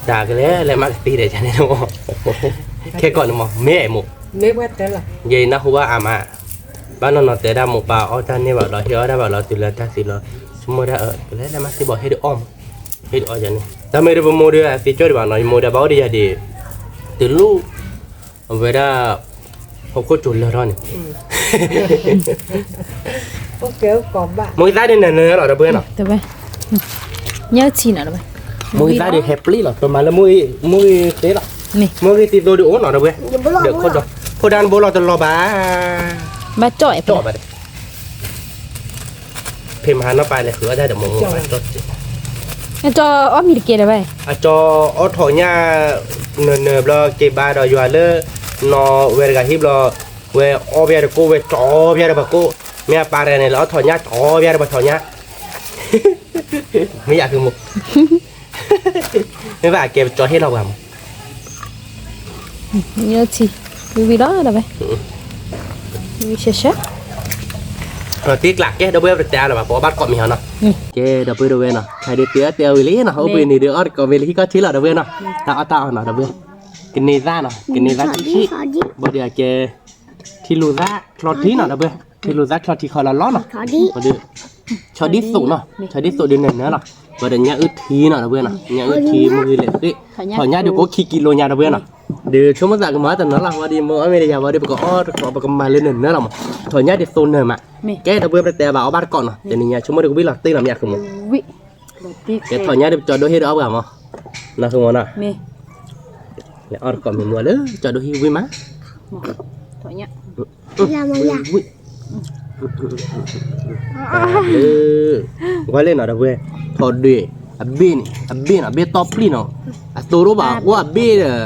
တၢ်ကလဲၤလဲၤမးကသ့ဒီးန့ၣ်, ခဲကိးန့ၣ်မး မ့ၢ်မိၢ်, ယနၢ်ဟူဘၣ်အါမး, ဘၣ်နီၢ်နီၢ်တဲဒၣ်မိၢ်ပၢ်အီၣ်တၢ်န့ၢ်ဘၣ်လီၤ ဟ့ၣ်အီၣ်တၢ်ဘၣ်လီၤ တုၤလၢတၢ်သံလီၤ, ဆိကမိၣ်ဒၣ် ကလဲၤလဲၤမးသ့ဘၣ်ဟ့ၣ်ဒီးအီၣ်မး, ဟ့ၣ်ဒီးအီၣ်ယၤန့ၣ် တၢ်မ့ၢ်ဒီးပမိၢ်ဒီးအသံကၠိၣ်ဒံးဘၣ်နီၤ ယမိၢ်ဒီးဘၣ်အိၣ်ဒီးယၤဒံး, တလူၢ်, အဝဲဒၣ်, ဟီၣ်ခိၣ်ကၠိလၢထီၣ်န့ၣ်, မုၢ်ဂံၢ်သၣ်ဒ်နၤနၢၤလီၤဒီပုၢ်ဝဲၢ်နီၤ, မုၢ်ဂံၢ်သၣ်ဒ်ဟဲပျံၤလီၤ ပမၤလၢမုၢ်ဂံၢ်သ့လီၤ, မုၢ်ဂံၢ်သ့သိဒီးအိၣ်နီၤဒီပုၢ်ဝဲၢ်, ဒီးခိၣ်ဒီး, ဖိဒါနဘိလီၤတလီၤဘၣ်, ဘၣ်ကၠီၣ်အဲၣ်ပျဲၢ် ဖဲမဟါနီၢ်ပၢ်လဲၤဃုအီၣ်တၢ်ဒီးမိၢ်မိၢ်, အကၠီအီၣ်မံၤတကဲလၢၤဘၣ်, အကၠီအီၣ်ထီၣ်ညၣ်, နၢၤနၢၤဘျီက့ၤဘါဒီးယွၤလၢ, နီၢ်ဝဲတဂၤဟံၣ်ဘျီ, ဝဲအီၣ်ဘၣ်ဒီးကိၣ်ဝဲကၠီဘၣ်ဒီးပှၤကိၣ်, မ့ၢ်အပၢ်တဂၤန့ၣ် လၢအီၣ်ထီၣ်ညၣ်ကၠီဘၣ်ဒီးပှၤထီၣ်ညၣ်, မ့ၢ်ယၤဖုမိၢ်, မ့ၢ်ဘၣ်အကဲပကၠီဟ့ၣ်လီၤပှၤမး ထံ, ဝံၤဝံၤလီၤဒီးဝဲ, ဝံၤဆှဲဆှဲ, သ့ကျးကဲဒီပုၢ်ဝဲၢ်ပတဲအါလၢၤဘၣ် ပအီၣ်ဘၣ်တကိးမံၤဟီနီၤ, ကဲဒီပုၢ်ဝဲၢ်နီၤ ခဲဒုးတဲအတဲဝံၤလံနီၤ အိၣ်ဘှံးနံၤဒီးအီၣ်တကိးမ့ၢ်လၢဟံၣ်ကီၢ်ထံလီၤဒီပုၢ်ဝဲၢ်နီၤ, တၢ်အီၣ်တၢ်အီနီၤဒီပုၢ်ဝဲၢ်, ကန့ၢ်သၣ်နီၤ ကန့ၢ်သၣ်ဆံးဆံး, ဘၣ်ဒီးအကဲ, ထံလူၤသၣ်ချီထံနီၤဒီပုၢ်ဝဲၢ်, ထံလူၤသၣ်ချီထံခီလီၤလီၤနီၤ, ဘၣ်ဒီး, ဆီဒံၣ်သိးနီၤ ဆီဒံၣ်သိးဒုးနၢၤနၢၤလီၤ, ဘၣ်ဒီးညၣ်အုၣ်ထံနီၤဒီပုၢ်ဝဲၢ်နီၤ ညၣ်အုၣ်ထံမုၢ်ဂ့ၤလဲၤဃ့ၢ်, ထီၣ်ညၣ်ဒုးကိးခံကံလိညါဒီပုၢ်ဝဲၢ်နီၤ, ဒီးဆိကမိၣ်သးကမၤတနီၤလီၤ ဝံၤဒီးမိၢ်အီၣ်မ့ၢ်ဒီးယၤဝံၤဒီးပကအီၣ်တကိးပကမၤလၢနၢၤနၢၤလီၤမး, ထီၣ်ညၣ်ဒုးသိနၢၤမး, ကဲဒီပုၢ်ဝဲၢ်ပတဲဘၣ်အီၣ်ဘၣ်တကိးနီၤ တနံၤညါဆိကမိၣ်ဒီးကဝံၣ်လီၤတ့ၢ်လီၤမ့ၢ်အဃုမိၢ် ကဲထီၣ်ညၣ်ဒုးပကၠီဒိဟ့ၣ်ဒီးအီၣ်ပှၤမး, နဃုမိၢ်နီၤ, လဲၤအီၣ်တကိးမ့ၢ်မိၢ်လၢကၠီဒိဟ့ၣ်ဝံၣ်မး, ဝံၣ်, ကွၢ်လၢနီၤဒီပုၢ်ဝဲၢ်, ထီၣ်ဒွဲၣ်, အဘ့ၣ်န့ၣ် အဘ့ၣ်နီၤ ဘ့ၣ်တီပျံၢ်နီၤ, အသိတအိၣ်ဘၣ် အိၣ်အဘ့ၣ်ဒီး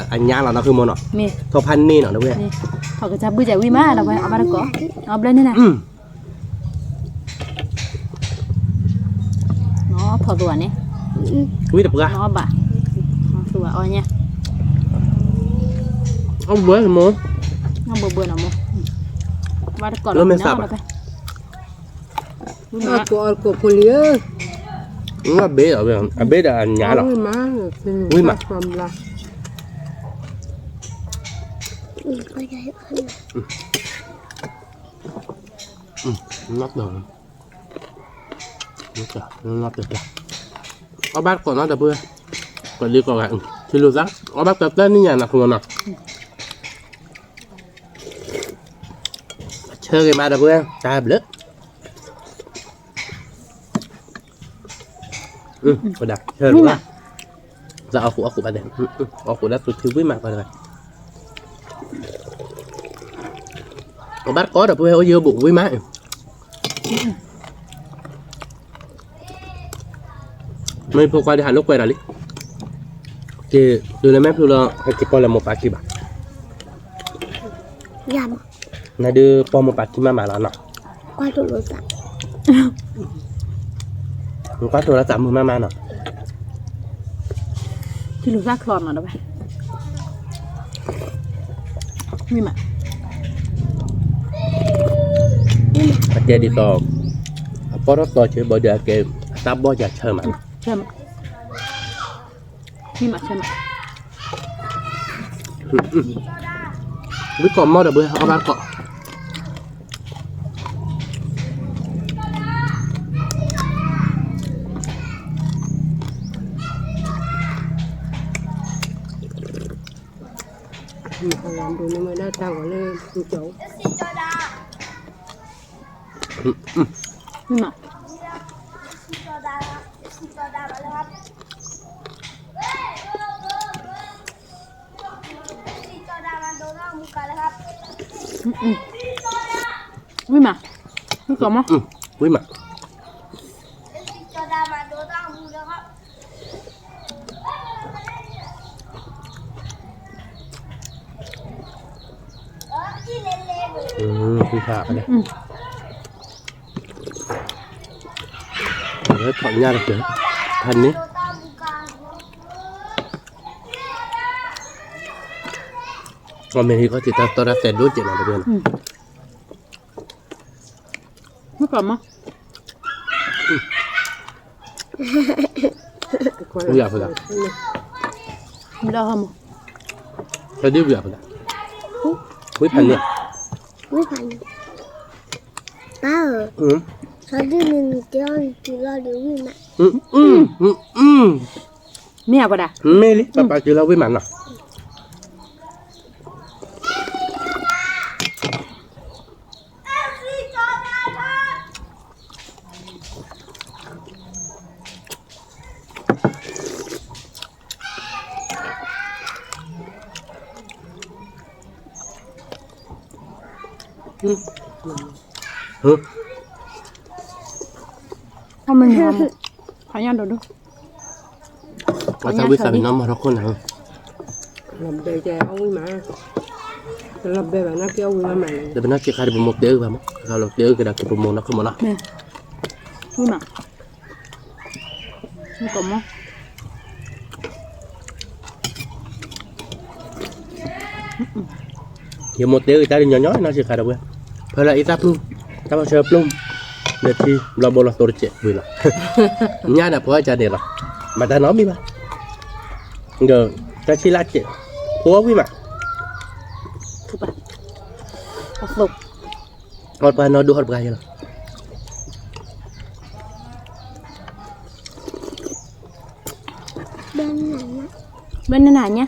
အညါလီၤ နဃုမိၢ်နီၤ, ထီၣ်ဖးန့ၢ်နီၤဒီပုၢ်ဝဲၢ်, ထီၣ်ကစၢ်ဘုၣ်ကဝံၣ်မးဒီပုၢ်ဝဲၢ် အီၣ်ဘၣ်တကိး, အီၣ်ဘျဲၣ်န့ၣ်လၢ ထီၣ်သူန့ၣ်, ဝံၣ်တပှၢ်, ဘၣ်, သူအီၣ်ညါ, အီၣ်ဘှဲမိၢ်, အီၣ်ဘှဲဘှဲနီၤမိၢ်, ဘၣ်တကိးလီၤမ့ၢ်သးဘၣ်, အကိးအကိးဖိလံဧၢ, အဘ့ၣ်, အဘ့ၣ်ဒီးအညါလီၤ, ဝံၣ်မး, နီၢ်တၢ်, နီၢ်တၢ်, အီၣ်ဘၣ်တကိးနီၤဒီပုၢ်ဝဲၢ်, ကလံၤကီးဂၤ, ထံလူၤသၣ်, အီၣ်ဘၣ်တၢ်တၢ်နံၣ်ညါနီၤဃုမိၢ်နီၤ, ဆၢဂ့ၤမးဒီပုၢ်ဝဲၢ်, တၢ်ဘျုး, ဆၢဂ့ၤမး, သးအီၣ်ဃုာ်အီၣ်ဃုာ်ဘၣ်ဒီး, အီၣ်ဃုာ်ဒၣ်သူထံဝံၣ်မးကီးတဂၤ, အီၣ်ဘၣ်တကိးဒီပုၢ်ဝဲၢ် အိၣ်ယၢဘိးဝံၣ်မး မ့ၢ်ဖိခွါဒုးဟးလိာ်ကွဲဒီးလံ, က့ၤတုၤလၢမဲာ်ဖျိလီၤ ဟဲက့ၤပိာ်လၢမိၢ်ပၢ်ခံဘၣ်, နဒုးပိာ်မိၢ်ပၢ်ခံမးမးလီၤနီၤ, ကွၢ်တိၢ်လၢသးမုာ်မးမးနီၤ, ထံလူၤသၣ်ချီနီၤဒီးဝဲ မ့ၢ်မး, အကဲဒ်သိး, အပီၢ်ထီၣ်သီဆၢဘၣ်ဒီးအကဲ, အတၢ်ဘီၣ်ယၤဆၢမး, ဆၢမး, မ့ၢ်မးဆၢမး, ဝံၣ်ကိးမီၢ်ဒီးဘှဲအီၣ်ဘၣ်ကိး မ့ၢ် ဒိးန့ၢ်ဝဲဒၣ်တၢ်ဂီၤလၢပကၠီၤ ဝံၣ်မး, ဝံၣ်ကီးမး, ဝံၣ်မး, ဝံၣ်ဖး, လၢထီၣ်ညၣ်တက့ၢ်, ဖးန့ၣ်, အီၣ်မ့ၢ်ဟံၣ်ခီၣ်ထံးတၢ်တီတၢ်သဲဒိၣ်ကဲးနီၤတဘျီနီၤ, မ့ၢ်ကီးမး, ဝံၣ်ယၤဖဲဒၣ်, ဝံၣ်ဒၣ်ဟီမး, ဖဲဒၣ်ဝံၣ်ယၤဖဲဒၣ်, ဝံၣ်ဖးန့ၣ်, ဝံၣ်ဖးန့ၣ်, ပၢ်ဧၢ, ဆီဒုၣ်န့ၣ်နကဲအီၣ်နတုၤလီၤဒီးဝံၣ်မး, မ့ၢ်ဧါဝဲဒၣ်, မ့ၢ်လံ ပၢ်ပၢ်တုၤလီၤဝံၣ်မးနီၤ. အမ့ၢ်, ဖးညၣ်ဒိၣ်ဒိၣ်, အတၢ်ဝံၣ်သးပ့ၤနီၣ်မၤထီၣ်ခိၣ်နၤ, လီၤဘဲကဲအီၣ်ဝံၣ်မး, တလီၤဘဲဘၣ်နီၢ်က့အီၣ်ဝံၣ်မးမးလၢ, လၢပနီၢ်ဆံးခါဒီးပမိၢ်တဲအုၣ်ဘၣ်မး, ခါလီၤတဲအုၣ်ကဒါက့ၤပမိၢ်နီၢ်ခိၣ်မးနီၤ, ဝံၣ်မး, မ့ၢ်ကီးမး ယမိၢ်တဲအုၣ်တၢ်ဒ်ညီညီနီၢ်ဆံးခါဒီးဝဲ, ဖဲလၢအံသၣ်ပျုၢ်, တၢ်ဖီဆၢပျုၢ်, ဒီးထံဘျီဘိလီၤသိတစဲးဝံၤလီၤ, ညါန့ၣ်ဖိအကၢန့ၣ်လီၤ, မၤတၢ်နီတမံၤဘၣ်, ဒီးတၢ်ဆံးလၢစဲး, ဖိအဝံၣ်မး, အီၣ်တပှၢ်နီၢ်ဒိၣ်အီၣ်တပှၢ်ယဲလီၤ. ဘဲနနၤညါ,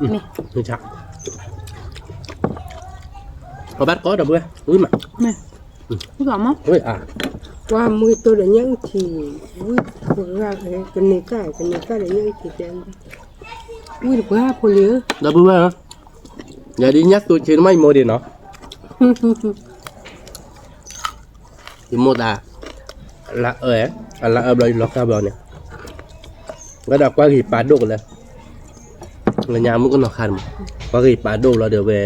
အနီၤ, မ့ၢ်, ပဘၣ်တကိးဒီးဘှဲ, ဝံၣ်မး, ဝံၣ်မး, ဝံၣ်အါ, ကွၢ်မုၢ်တိၢ်ဒီးညၣ်အုၣ်ထံ, ဝံၣ်ပှၢ်, ကန့ၢ်ကၣ်, ကန့ၢ်ကၣ်ဒီးညၣ်အုၣ်ထံတဲ, ဝံၣ်တပှၢ်ဖိလံဧၢ, ဒီပုၢ်ဝဲၢ်ဧၢ, ယၤဒ်ညၣ်သူဆ့နမ့ၢ်ယမိၢ်ဒံးနီၤ, ယမိၢ်သး, လါအၢ, အလါအၢဘျီယလီၤဃၣ်ဘျီန့ၣ်, ဝဲဒၣ်ကွၢ်ဂ့ၤပာ်ဒိၣ်ကလၢာ်, လၢညါမုၣ်ကနီၤဃၣ်န့ၣ်မး, ကွၢ်ဂ့ၤပာ်ဒိၣ်ဘျီဒီးဝဲ,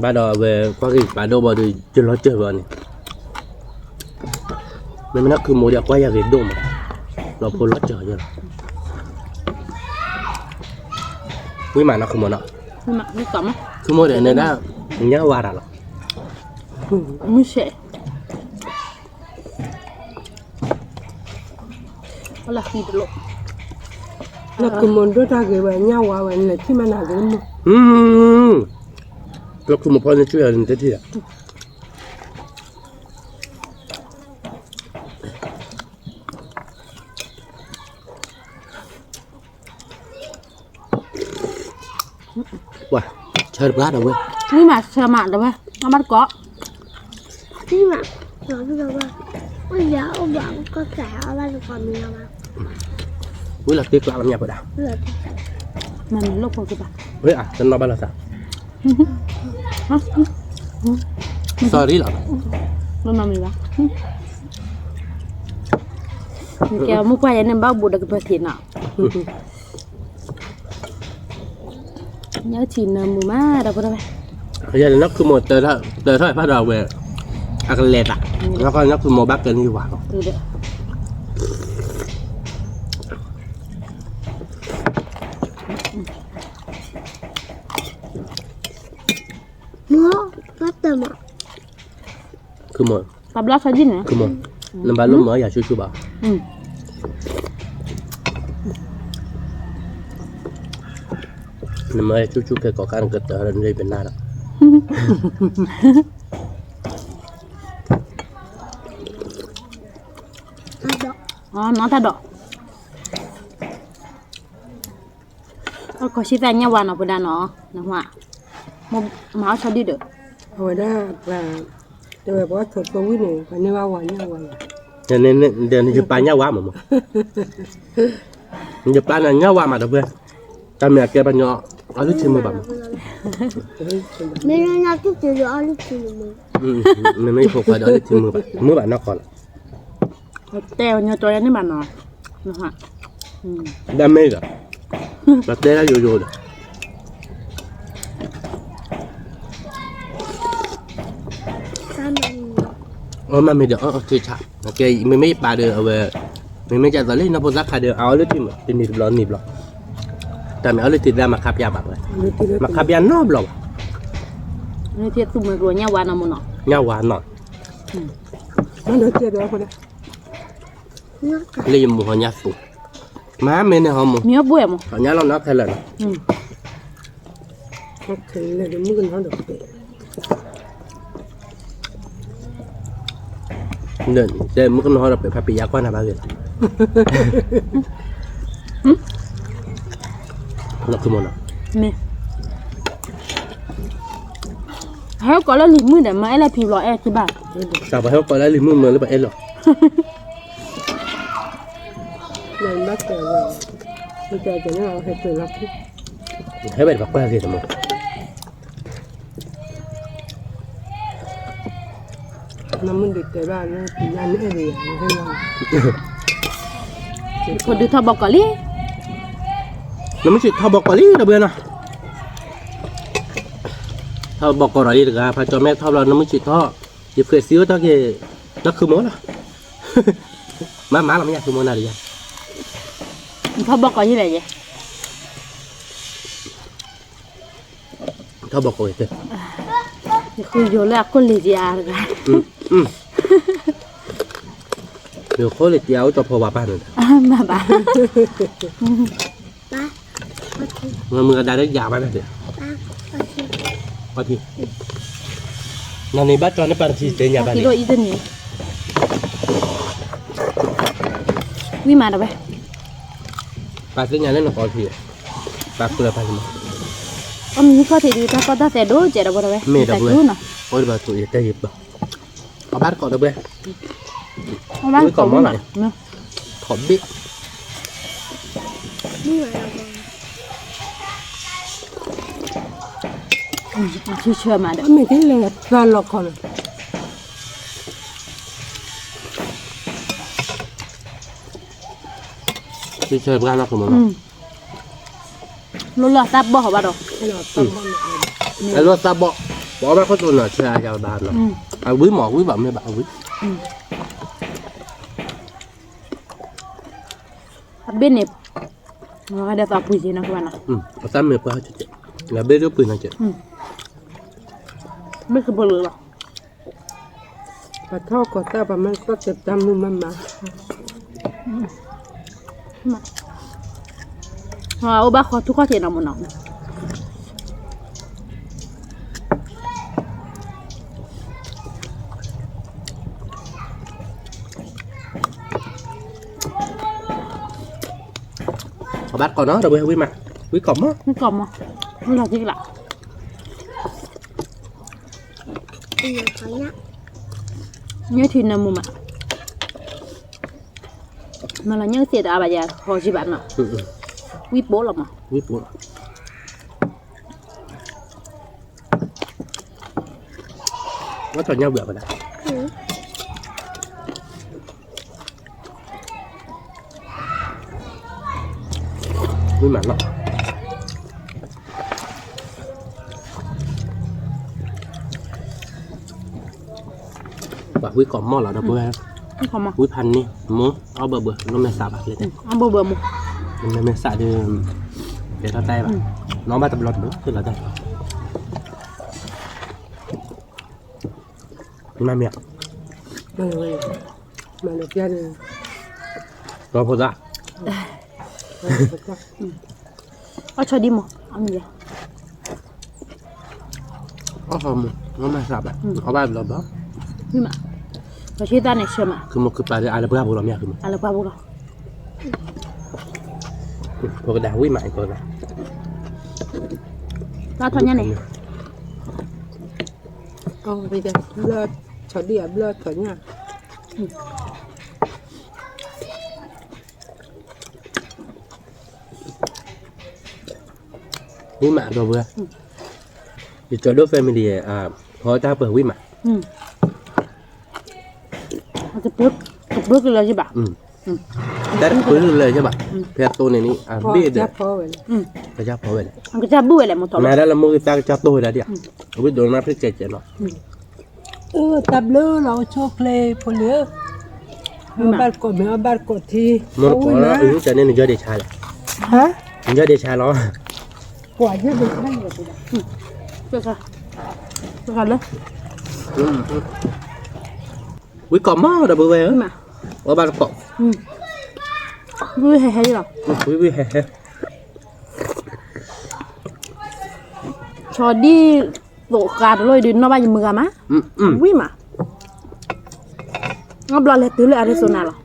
ဘၣ်ဒီးအဝဲကွၢ်ဂ့ၤပာ်ဒိၣ်ဘျီဒီး ယလီၤစၢၤဘျီန့ၣ်, မ့မ့ၢ်နီၢ်ခုမိၢ်ဒီးကွၢ်ယၤဂ့ၤဒိၣ်မး, ဒီးဖိလီၤစၢၤယဲလီၤ, ဝံၣ်မးနီၢ်ခုမိၢ်နီၤ, ခုမိၢ်ဒီးန့ၣ်ဒၣ်, ညၣ်ဝါတၢ်လီၤ, မုၢ်ဆဲး လၢဃံတလိၣ်, လၢခုမိၢ်ဒိၣ်တၢ်ဂ့ၤဝဲညၣ်ဝါဝဲန့ၣ်ထံၣ်မးနၤဂ့ၤမုၢ်, လၢခုမိၢ်ဖီန့ၣ်ဆူယၤန့ၣ်တထံၣ်ယၤ, ဝါ, ဆၢတပှၢ်ဒီးဝဲ, ဝံၣ်မးဆၢမးဒီးဝဲ, အဘၣ်တကိး, ဝံၣ်မး, အိၣ်ဘၣ်ကီၢ်စဲးအဘၣ်တကိးမံၤလီၤဘၣ်, ဝံၣ်လီၤတ့ကျးလီၤမ့ၢ်ပဒၣ်, မ့ၢ်လိၣ်ဖိကဘၣ်, ဝဲအတနီၣ်ဘၣ်လီၤသး, sorry လီၤ, မ့ၢ်မ့ၢ်ဘၣ်, ကဲမုၢ်ပှၢ်ယဲန့ၣ်ဘၣ်ဘူးဒီးကပၢၤထံးနီၤ ညၣ်ထံၣ်နၢမူမးဒီးဖိတဝဲ, ယဲန့ၣ်နီၢ်ခုမိၢ်, တၢ်ထီၣ်ဖးဒီးအဝဲ, အကလဲၤသး, နီၢ်ခုမိၢ်ဘၣ်ကဲန့ၢ်ဝၤလီၤ, မိၢ်, ဘၣ်တမး, ခုမိၢ်, ပှၤဘျီဆၢဒ်န့ၣ်, ခုမိၢ်, နဘၣ်လိၣ်မၤယၤဆူၣ်ဆူၣ်ဘၣ်, နမၤယၤဆူၣ်ဆူၣ်ခဲကိးခါနကတၢၢ်လၢနပနၢ်ဒီး, နီၢ်တၢ်ဒီး အီၣ်ခီၣ်ဆံသၣ်ညၣ်ဝါနီၤ ဖိဒါနီၤ, နဟါ, မၤအီၣ်ဆီဒုၣ်ဒီး, အဝဲဒၣ်, တဲဝဲပှၤအီၣ်ဆိးသိဝံၣ်န့ၣ် ပှၤန့ၢ်ဘၣ်ဝါညၣ်ဝါလီၤ, ဒီးယပာ်ညၣ်ဝါမးမး, ယပာ်နၤညၣ်ဝါမးဒီပုၢ်ဝဲၢ်, တၢ်မ့ၢ်အကဲပှၤညီ, အီၣ်လုၢ်ထံမုာ်ဘၣ်မး, မ့ၢ်ညါတံၢ်တံၢ်ဒီးအီၣ်လုၢ်ထံမုာ်, မ့မ့ၢ်ဖိခွါဒီးအီၣ်လုၢ်ထံမုာ်ဘၣ်, မုာ်ဘၣ်နီၢ်ကီၢ်လီၤ တဲဝဲညီကၠီယၤန့ၣ်ဘၣ်နီၤ, ဒၣ်မ့ၢ်ဒီး, ပတဲဒၣ်ယိယိဒီး, အမ့ၢ်ဒီး, ကဲ, မ့မ့ၢ်ယပာ်ဒီးအဝဲ, မ့မ့ၢ်ကသိးလၢနီၢ်ဖိသၣ်ခါဒီး အအီၣ်လုၢ်ထံမုာ် တနံၤတဘျီနံၤဘျီ, တၢ်မ့ၢ်အီၣ်လုၢ်ထံသၣ်မၤခါပျၢ်ဘၣ်ဝဲ, မၤခါပျၢ်နီတဘျီဘၣ်, ညၣ်ဝါနီၤ, လၢယမိၢ်ဟီညါသူ, မၤမ့ၢ်န့ၣ်ဟီမိၢ်, မ့ၢ်အီၣ်ဘှဲၣ်မိၢ်, ညါလီၤနီၢ်ခဲလၢာ်နီၤ, တဲမုၣ်ကနီၤဒီးပဖးပယါကွၢ်နၤဘၣ်ဂ့ၤလီၤ, လီၤခမနီၤ, မ့ၢ်, ဟဲကိးလၢလံၤမုၣ်ဒီး မၤအဲၣ်လၢဖံဘျီအဲၣ်က့ၤဘၣ်, တၢ်ပှၤဟဲကိးလၢလံၤမုၣ်မၢလၢပအဲၣ်လီၤ ဟဲဘၣ်တပှၢ်ဂ့ၤတမး, နမ့ၢ်ဒုးတဲဘၣ်လၢပယါန့ၣ်အဲၣ်ဂ့ၤယၤ, ဖိဒုးထီၣ်ဘီကီးလံ, နမ့ၢ်ဆံးထီၣ်ဘီကီးလံဒီပုၢ်ဝဲၢ်နီၤ, ထီၣ်ဘီကီးဒီးလံတဂၤ ဖးကၠီမဲထီၣ်ဘျီ နမ့ၢ်ဆံးထီၣ်, ယဃဲၤစံအိၣ်တၢ်က့ၤ, နၢ်ခုမိၢ်လီၤ, မၤမၤလီၤမ့ၢ်ယၤခုမိၢ်နၤတယၤ, ထီၣ်ဘီကီးယလဲၣ်ယဲ ထီၣ်ဘီကီးဂ့ၤတဲ, ယဃုယိၤလၢအခိၣ်လ့ၤက့ၤအါတဂၤ, ယခိၣ်လ့ၤက့ၤအါအိၣ်ကၠီဖီဝါပၢ်န့ၣ်, မၤဘၣ်, မုၢ်ကဒါလၢယၤဘၣ်န့ၣ်, နန့ၣ်ဘၣ်ကၠီန့ၣ်ပၢ်တထံၣ်တဲညါဘၣ်န့ၣ်, ဝံၤမးတဝဲ ပၢ်သ့ၣ်ညါလၢနကီၢ်ထံၣ်, ပၢ်ကျၢၤပၢ်န့ၣ်, အမံၤခီၣ်ထံးဒုး တၢ်ကီတၢ်သဲးဒိၣ်ကဲးဒီးဖိတဝဲ, မ့ၢ်ဒီးဝဲ, အိၣ်ဒီးဘၣ်သူၣ်ယတဲယပၢ်, အဘၣ်တကိးဒီးဝဲ, ဝံၤကီးမီၢ်လီၤ, ထီၣ်ဘ့ၣ် ဆၢဆၢမးဒီး မ့ၢ်သ့လဲၤသၢလီၤခီလီၤ, ဆၢဆၢပှၢ်လီၤခီမီၢ်လီၤ, လိၣ်လီၤသးဘီၣ်ဟီဘၣ်ဒီး, အဲၣ်လိၣ်သးဘီၣ်, ပှၤဘၣ်ခိၣ်တိၢ်နီၤဆၢအယၤဘၣ်နီၤ, အဝံၤမး ဝံၤဘၣ်မ့ၢ်ဘၣ်အဝံၤ, အဘ့ၣ်န့ၣ်, ဒီးသးပှ့ၤက့ၤနီၤကဘၣ်နီၤ, အသးမ့ၢ်ပှၤ, လၢဘ့ၣ်ဒိၣ်ပှ့ၤနီၤက့ၤ, ဘ့ၣ်ကပလီၤလီၤ, ပှၤထီၣ်ကီၤသၣ်ပှၤမ့ၢ်သီၣ်က့ၤတၢ်မုာ်မးမး, အိၣ်ဘၣ်ဃီထူခီၣ်ထံးနီၤမ့ၢ်နီၤ အဘၣ်တကိးနီၤ ဒီးဝဲဝံၤမး, ဝံၤကီးမီၢ်, ဝံၤကီးမီၢ်, ဝံၤလီၤတံၢ်ကလး, ညၣ်ထံနၢမူမး, မ့ၢ်လီၤညၣ်စ့ၢ်တအါဘၣ်ယၤ ဟီၣ်ယံၤဘၣ်နီၤ, ဝံၤပိာ်လီၤမး, ဝံၤပိာ်လီၤ, ဝဲထီၣ်ညၣ်ဝံၤအဝဲဒၣ် ဝံၤမးလီၤ, ပှၤဝံၤကီးမီၢ်လီၤဒီးပဝဲ, ဝံၤဖးန့ၢ်, မ့ၢ်အီၣ်ဘၣ်ဘၣ် လီၤမဲာ်သးဘၣ်, အီၣ်ဘၣ်ဘၣ်, လီၤမဲာ်သးဒီး, ကဲထီၣ်တၢ်ဘၣ်, နီၢ်ဘၣ်တဘျီတဘျီ ဖဲလီၤတၢ် မ့ၢ်မ့ၢ်, မ့ၢ်လၢပျၢ်န့ၣ်, ဒီဖိသၣ်, အီၣ်ဆီဒံၣ်မး, အီၣ်မ့ၢ်, အီၣ်မ့ၢ်စၢ်ဘၣ်, အီၣ်ဘၣ်ဘျီဘျီ, မ့ၢ်မး, ပှၤဆံသၣ်န့ၣ်ဆၢမး, ကမၤကပၤဒီးအလၢပှၢ်ပူၤလီၤမ့ၢ်, အလၢပှၢ်ပူၤလီၤ ဖိကဒၣ်ဝံၣ်မး ဖိကဒၣ် ဘျီထီၣ်ညၣ်န့ၣ်, ဘျီထီၣ်ညၣ်, ဝံၣ်မးဒီပုၢ်ဝဲၢ်, ယကၠီဒိၣ် family ဖီတၢ်ပှဲၤဝံၣ်မး, တပၢကလၢၤယဘၣ်, တပၢကလၢၤယဘၣ်, ဖဲသိန့ၣ်န့ၣ် အဘ့ၣ်ဒီး, ကစၢ်ဖီဝဲလဲၣ်, ကစၢ်ဖီဝဲလဲၣ်, မၤဒၣ်လၢမိၢ်ဂ့ၤသးကစၢ်တိၢ်ဝဲဒၣ်ဒံး, အဝံၣ်ဒိၣ်မးဖဲကဲကဲနီၤ, တၢ်ဘျုးလီၤ အိၣ်ဆိၣ်ချ့ဖိလံၤဧၢ, ဘၣ်တကိးမ့ၢ်အီၣ်ဘၣ်တကိးထံ, မ့ၢ်တကိးလီၤ နကၢ်န့ၣ် နယီၢ်ဒ့ဆါလဲၣ်, နယီၢ်ဒ့ဆါလီၤ, ကွၢ်ယဲဒ့ဆါလီၤ, လၢ ဝံၣ်ကီးမးဒီပုၢ်ဝဲၢ်ဧၢ, အီၣ်ဘၣ်တကိး, ဝံၣ်ဝံၣ်ဟဲဟဲလီၤ, ဝံၣ်ဝံၣ်ဟဲဟဲ, ဆီဒံၣ်သိးဃာ်တလိၣ်အံၤဒုး နီၣ်ဘၣ်ယမုၢ်ဂၤမး, ဝံၣ်မး, အဘျီလဲၤတုၤလၢ Arizona လီၤ.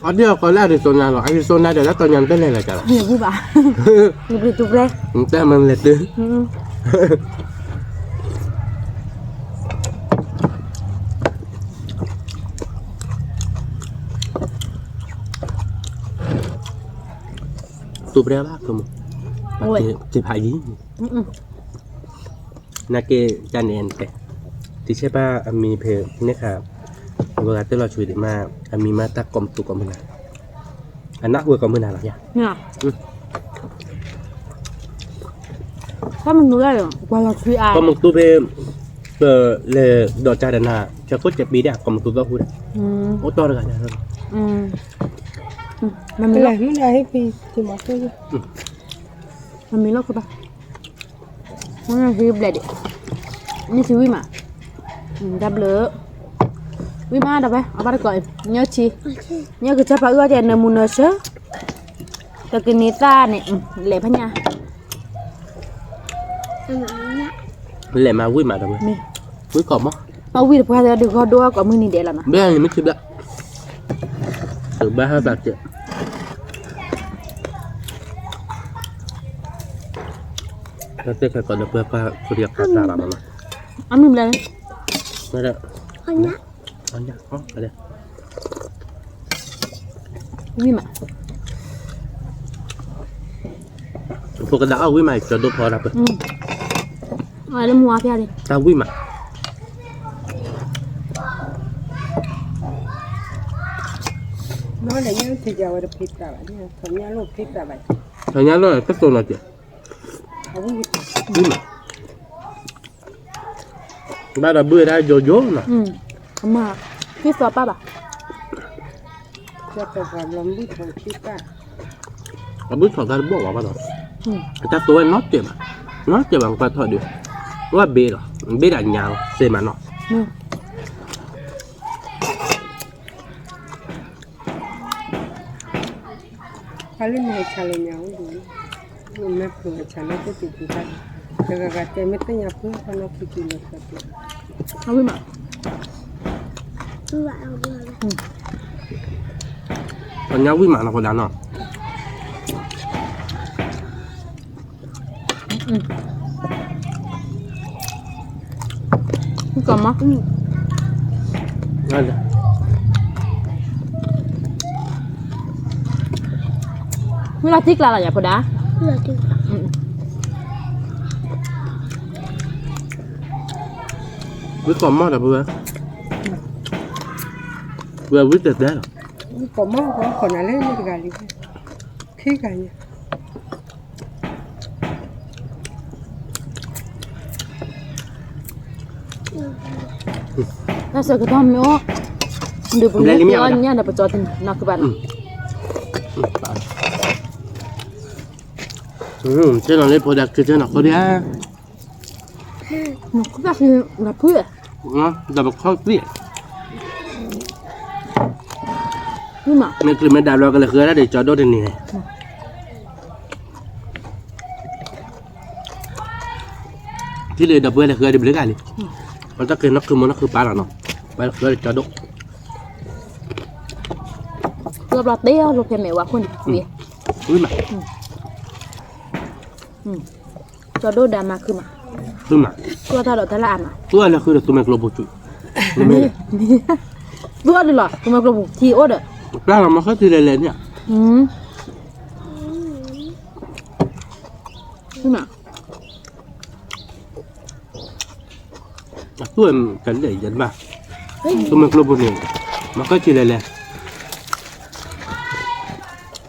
အဒ်အီၤကီးလၢ Arizona လီၤ, Arizona ဒီးလၢတၢ်ညါနတလဲၤလၢၤကလီၤ, နတမၤလဲၤတုၤ တူၢ်ပြဲဘၣ်ကမူၣ်, က့ၤဖးယံၤ, နာ်က့ ကန့ၣ်တဲ, တဆဲးဘၣ်အမံၤဖဲန့ၣ်ခါ, အဝဲဂၤတဲလီၤဆွံဒံးမး, အမံၤမးတၢ်ကိးမသူကိးမုၢ်နၤ, အနၢ်ဟူဝဲကိးမုၢ်နၤလီၤယၤ, ကိးမသူဖဲ, ပလဲၤဒီးကၢ်ဒီးနၤ, ဆဲးခိၣ်ဆဲးပံဒၣ် ကိးမသူသီၣ်ဟူဒၣ်, အိၣ်တီၢ်တဂၤ, မ့ၢ်လီၤ, မ့ၢ်လီၤ, ဘျဲၣ်ဒံး, မ့ၢ်ထံဝံၣ်မး, တၢ်ဘျုး, ဝံၣ်မးဒီးဖဲ အဘၣ်တကိး, ညၢထံ, ညၢကစၢ်ဖးအုၣ်အီၣ်ကဲ နၢမူနၢဆၢ, တကန့ၤသၣ်န့ၣ်, လဲၤဖဲညါ လဲၤမၤဝံၣ်မးဒီး, ဝံၣ်ကီးမး, ပှၤဝံၣ်တပှၢ်ဒီး ဒုးဂီၢ်ဒိၣ်အီၣ်ကိးမုၢ်နံၤဒဲးလီၤနီၤ, ဘဲန့ၣ်မ့ၢ်ထံဘျဲၣ်, တဘၣ်ဟဲဘၣ်ကဲ, တၢ်သ့ၣ်ခဲကိးဒီးပှၤပှၤ ခူဒံးအခါတၢ်လီၤမးနီၤ, အမ့ၢ်ဘျဲၣ်, ဝံၣ်မး ဖိကဒၣ်အီၣ်ဝံၣ်မး ကၠီဒိၣ်ဖီတၢ်ပၢၢ်, လၢမူအါဖျါလံ တၢ်ဝံၣ်မး, ထီၣ်ညၣ်လိၣ် တသိးနီၤက့ၤ, ဝံၣ်မး ဘၣ်ဒီးဘုၣ်ဝဲဒၣ်ယိယိနီၤ, အမၤ က့ၤသီပၢ်ဘၣ်, အဘုၣ်ထီၣ်တၢ်တဘီၣ်ဝဲဘၣ်ဒီး, အတၢ်သိဝဲနီတစဲးဘၣ်, နီတစဲးဘၣ် ကွၢ်ထီၣ်ဒုး, ဝဲဘ့ဒီး, ဘ့ဒၣ်ညါလီၤ စ့မးနီၤ ဖဲလၢန့ၣ်ဆါလၢညါအိၣ်ဒံး, မ့ၢ်ဖုးဆါလၢတၢ်တံၤပူၤတၢ်, တဂၤဂၤတဲမ့ၢ်သ့ၣ်ညါဖုးဖဲနီၢ်ခံကံၤလၢာ်, အဝံၣ်မး, အညါဝံၣ်မးနီၢ်ကဒၣ်နီၤ, ကီးမး, ဝံၣ်လီၤတံၢ်ကျါလီၤယၤဖိဒါ, ဝံၣ်ကီးမးဒီးပဝဲ, ပဝဲဝံၣ်တဲတဲလီၤ, ဝံၣ်ကီးမး ပဝဲခိးနၤလၢန့ၣ်တဂၤလံ, ခံဂၤညါ တၢ်ဆၢကတီၢ်မ့ၢ်အိၣ်, ဒုးပမ့ၢ်က့ၤအီၣ်ညၣ်ဒီးပကၠီတနံၤနီၢ်ကဘၣ်နီၤ, ကဘၣ်, ကဲနီၤလၢဖိဒါက့ၤကဲနီၤဖိဒါ, ဒီးပခီၣ်သံၣ်, မ့ၢ်ကလုၢ်မ့ၢ်ဒၣ်ဘျီကလဲၤဃုဒၣ်ဒီးကၠီဒိၣ်တနံၤန့ၣ်, ထံၣ်လၢဒီပုၢ်ဝဲၢ်လဲၤဃုဒၣ်ဒ်ဘျုးဂၤလံ, ပတၢ်က့ၤနီၢ်ခုမ့ၢ်နီၢ်ခုပၢ်လီၤနီၤ, ပှၤလဲၤဃုဒၣ်ဒီးကၠီဒိၣ်, ဘျီတဲအီၤလိာ်ဖဲမဲာ်ဝဲခိၣ်န့ၣ်, ဝံၤမး, ကၠီဒိၣ်ဒါမၤခုမး, သုမး, သူၣ်အတၢ်ဒီးတၢ်လၢအမး, သူၣ်အလၢဃုဒီးသူမဲာ်ကျိပူၤထံ, သူၣ်အီၤဒုးလီၤ သူမဲာ်ကျိပူၤထံအိၣ်ဒီး, ပျၢ်လီၤမၤဃၢၣ်ထံလဲၤလဲၤန့ၣ်, သုမး အသူၣ်ကလဲၣ်ယဲတဘၣ်, သူမဲာ်ကျိပူၤန့ၣ်, မၤဃၢၣ်ထံလဲၤလဲၤ,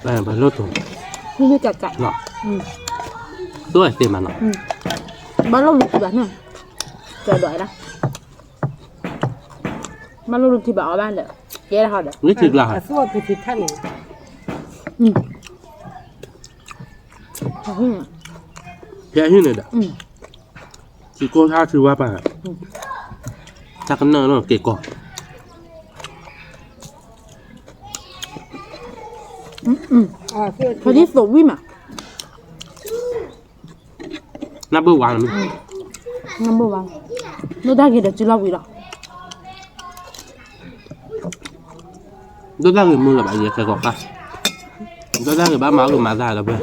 ဘၣ်လိၣ်တိၤ, သူၣ်အသ့မးနီၤ, ဘၣ်လိၣ်လူၤထံဘၣ်န့ၣ်, ကဒွးဒၣ်, ဘၣ်လိၣ်လူၤထံဘၣ်အီၤဘၣ်ဒီး, ကဲဒၣ်ဟီဒီး, လၢထံကျါဟီ, ဖဲဟံၣ်န့ၣ်ဒီး, ထံကိၢ်ထါထံဝါပၤ, တၢ်ကနၣ်လီၤက့ၤကီၢ်, ဖဲဒ်သိးဝံၣ်မး နဘၣ်ဝါ, နဘၣ်ဝါ, ဒိၣ်တၢ်ဂ့ၤဒီးစုလီၤဝံၤလီၤ, ဒိၣ်တၢ်ဂ့ၤမုၢ်လၢၤဘၣ်ယဲခဲကီၢ်ခါ, ဒိၣ်တၢ်ဂ့ၤဘၣ်မၤအီၣ်ကမၤသးလၢၤဘၣ်,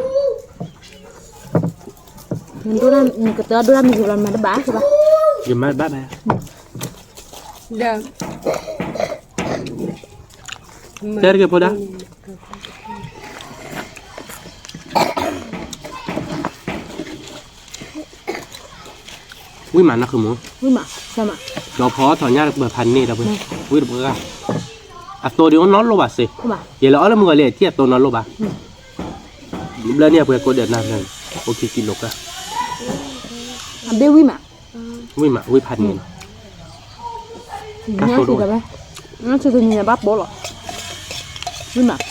နကတၢၢ်ဒိၣ်တၢ်မ့ၢ်ဂ့ၤလီၤမၤတဘၣ်ဘၣ်, ယမၤတဘၣ်ဘၣ်, တဲတက့ၢ်ဖိဒါ ဝံၣ်မးနီၢ်ခုမိၣ်, ကၠီဖီထီၣ်ညၣ်တပၢၢ်ဖးန့ၢ်ဒီးဝံၣ်, ဝံၣ်တပှဲၤဂၤ, အသိဒ်အိၣ်နီတလိၣ်ဘၣ်စ့ၢ်, ယဲလၢအီၣ်လၢမုၢ်ဂီၤလံအထံၣ်အသိနီတလိၣ်ဘၣ်, ဘျၢန့ၢ်အပှဲၤကိးဒဲးနၤ, အိၣ်ခံကံလိကါ, အဘ့ၣ်ဝံၣ်မး, ဝံၣ်မး ဝံၣ်ဖးန့ၢ်နီၤ, ဘၣ်ပိာ်လီၤ,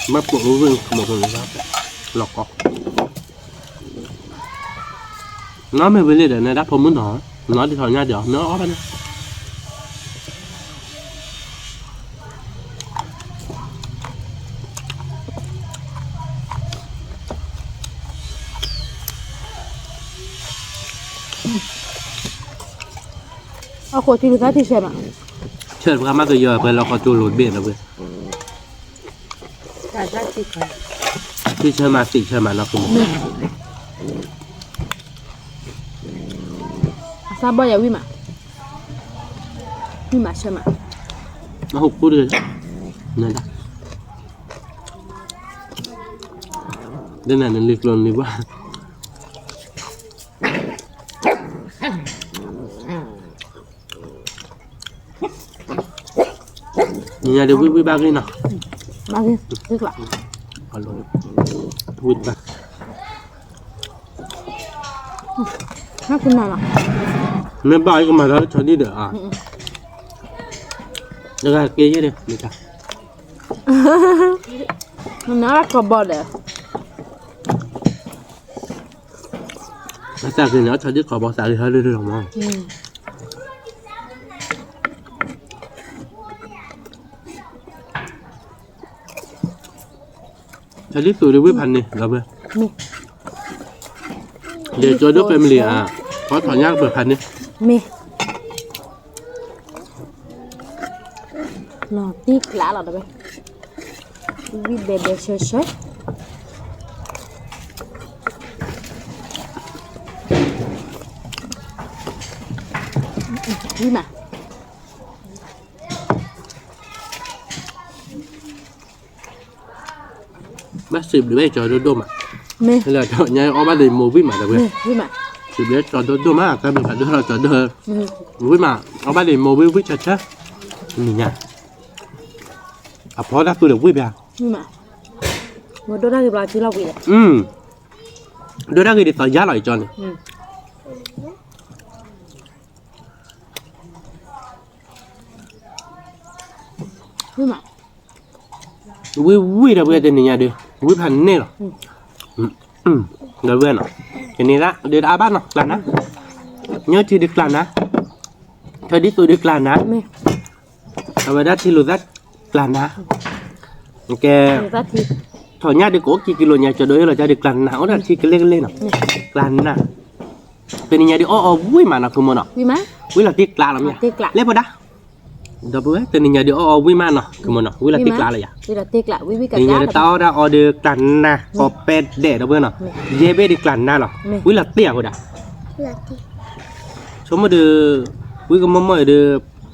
ဘၣ်ပိာ်လီၤဝံၣ်, လီၤကီ နီၢ်မ့ၢ်ဝံၤလံဒီး နဒၣ်ဖိမုၣ်နီၤ, နီၢ်ဒ်ထီၣ်ညၣ်ဒီး မ့ၢ်အီၣ်ဘၣ်န့ၣ်, အဃိထံလူၤသၣ်ထံဆၢမး, ဆၢတပှၤမးကယီၤပှဲၤလီၤဃီကၠိလိၤတဘ့ၣ်နီၤဝဲ ထံဆၢမးသံးဆၢမးနီၢ်ခိမး, အသၣ်ဘီၣ်ယၤဝံၣ်မး, ဝံၣ်မးဆၢမး, နဟိၣ်ခိၣ်ဒီး, နဒၣ်, ဒ်နၤနလံၤကျိၤနလံၤဘၣ် နညါဒီးဝံၣ်ဝံၣ်ဘၣ်ဂ့ၤနီၤ, ဘၣ်ဂ့ၤ, ဝံၣ်ဘၣ်, မ့ၢ်ဘၣ်အံၤကမၤလၢဆီဒံၣ်ဒီးအါ, တဂၤက့ၤယဲၢ်ဒီး, မ့ၢ်တၢ်, နကီၢ်ဘီဒီး အသးဂ့ၤန့ၣ် အဆီဒံၣ်ခီဘီသးဂ့ၤဟဲလၢလၢလီၤမး, ဆီဒံၣ်သူးဒီးဝံၣ်ဖးန့ၣ်လီၤဘၣ်, ဒီးကၠီဒိၣ် family ဧါ, ဖီထီၣ်ညၣ်ကပၢၢ်ဖးန့ၣ်, မ့ၢ် လီၤတံၢ်ကျးလီၤတဝဲ, ဝံၣ်ဘဲဘဲဆှဲဆှဲ, ဝံၣ်မး ဘၣ်စံးဘျုးဘၣ်ကၠီဒိၣ်ဒိၣ်မး, မ့ၢ်လၢညါအီၣ်ဘၣ်လၢမိၢ်ဝံၣ်မးတဝဲ, ဝံၣ်မး, စံးဘျုးကၠီဒိၣ်ဒိၣ်မး တၢ်မ့ၢ်ဖးဒိၣ်ထီၣ်ကၠီဒိၣ်, ဝံၣ်မး, အီၣ်ဘၣ်လၢမိၢ်ဝံၣ်ဝံၣ်ဆၢဆၢ, နံၤညါ, အဖီတၢ်သူဒီးဝံၣ်ပျါ, ဒိၣ်တၢ်ဂ့ၤဘျီကၠီလီၤဝံၣ်, ဒိၣ်တၢ်ဂ့ၤဒ်သိးယါလီၤအံၤကၠီန့ၣ်, ဝံၣ်မး ဝံၣ်ဝံၣ်ဒီးဝဲတနံၤညါဒီး ဝံၣ်ဖးန့ၢ်လီၤ, ဒီးဝဲနီၤ, တနံၤဒၣ်ဒီးတအါဘၣ်နီၤ ကျးနါ, ညၢ်ထံဒုးကျးနါ, ထၢဒ်သိးဒုးကျးနါ, အဝဲဒၣ်ထံလိာ်သၣ်ကျးနါ, ကဲ, ထီၣ်ညၣ်ဒုးကအိၣ်ခံကံလိာ်ညါ ကၠီဒိၣ်ဟ့ၣ်လီၤကၠီဒုးကျးနါ အိၣ်ဒီးထံကလဲကလဲနီၤ, ကျးနါ, တနံၤညါဒုးအီၣ်အီၣ်ဝံၣ်မးနီၤ ဖုမိၢ်နီၤ, ဝံၣ်လီၤတံၢ်ကျးလီၤမ့ၢ်, လဲၤဖိဒါ, ဒီပုၢ်ဝဲၢ် တနံၤညါဒုးအီၣ်အီဝံၣ်မးနီၤ ကမၢနီၤ ဝံၣ်လီၤတ့ၢ်ကျးလီၤယၤ, တနံၤညါဒုးတၢ်အီၣ်တၢ်အီဒုးကျးနး အီပဲဒဲး ဒီပုၢ်ဝဲၢ်နီၤ, ယဲၢ်ဘ့ၣ်ဒုးကျးနးလီၤ, ဝံၣ်လီၤတ့ၢ်အဃိဒၣ်, ဆိကမိၣ်ဒုး ဝံၣ်ကမီၢ်မီၢ်အံၤဒုး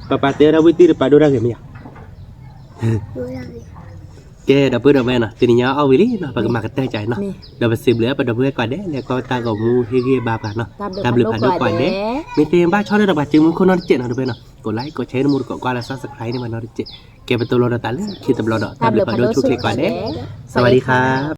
ပပၢ်တဲဝဲဒၣ်ဝံၣ်တံၢ်တပာ်ဒိၣ်တၢ်ဂ့ၤမ့ၢ်ယၤ ကဲ ဒီပုၢ်ဝဲၢ်နီၤ တနံၤညါအီၣ်ဝံၤလံနီၤ ပကမၤကတၢၢ်ကၢ်အံၤနီၤ, ဒီးပစံးဘျုးပဒီပုၢ်ဝဲၢ်ကိးဂၤဒဲး လၢကွၢ်တၢ်ဂီၤမူဟ့ၣ်ဂံၢ်ဘါပှၤနီၤ, တၢ်ဘျုးဖးဒိၣ်ကိးဂၤဒဲး, မ့ၢ်သ့ဘၣ်ဆီၣ်ထွဲဒီးပှၤစုမုၢ်ခိၣ်နီတစဲးနီၤ ဒီပုၢ်ဝဲၢ်နီၤ, ကိးlike ကိးshare တမူတကိးကွၢ်လၢ subscribe န့ၢ်ပှၤနီတစဲး, ကဲပတိၢ်လီၤဒီးသးလၢခံတဘျီဒီး တၢ်ဘျုးဖးဒိၣ်ဆိၣ်ချ့ကိးဂၤဒဲး, စဝၤဒံခါ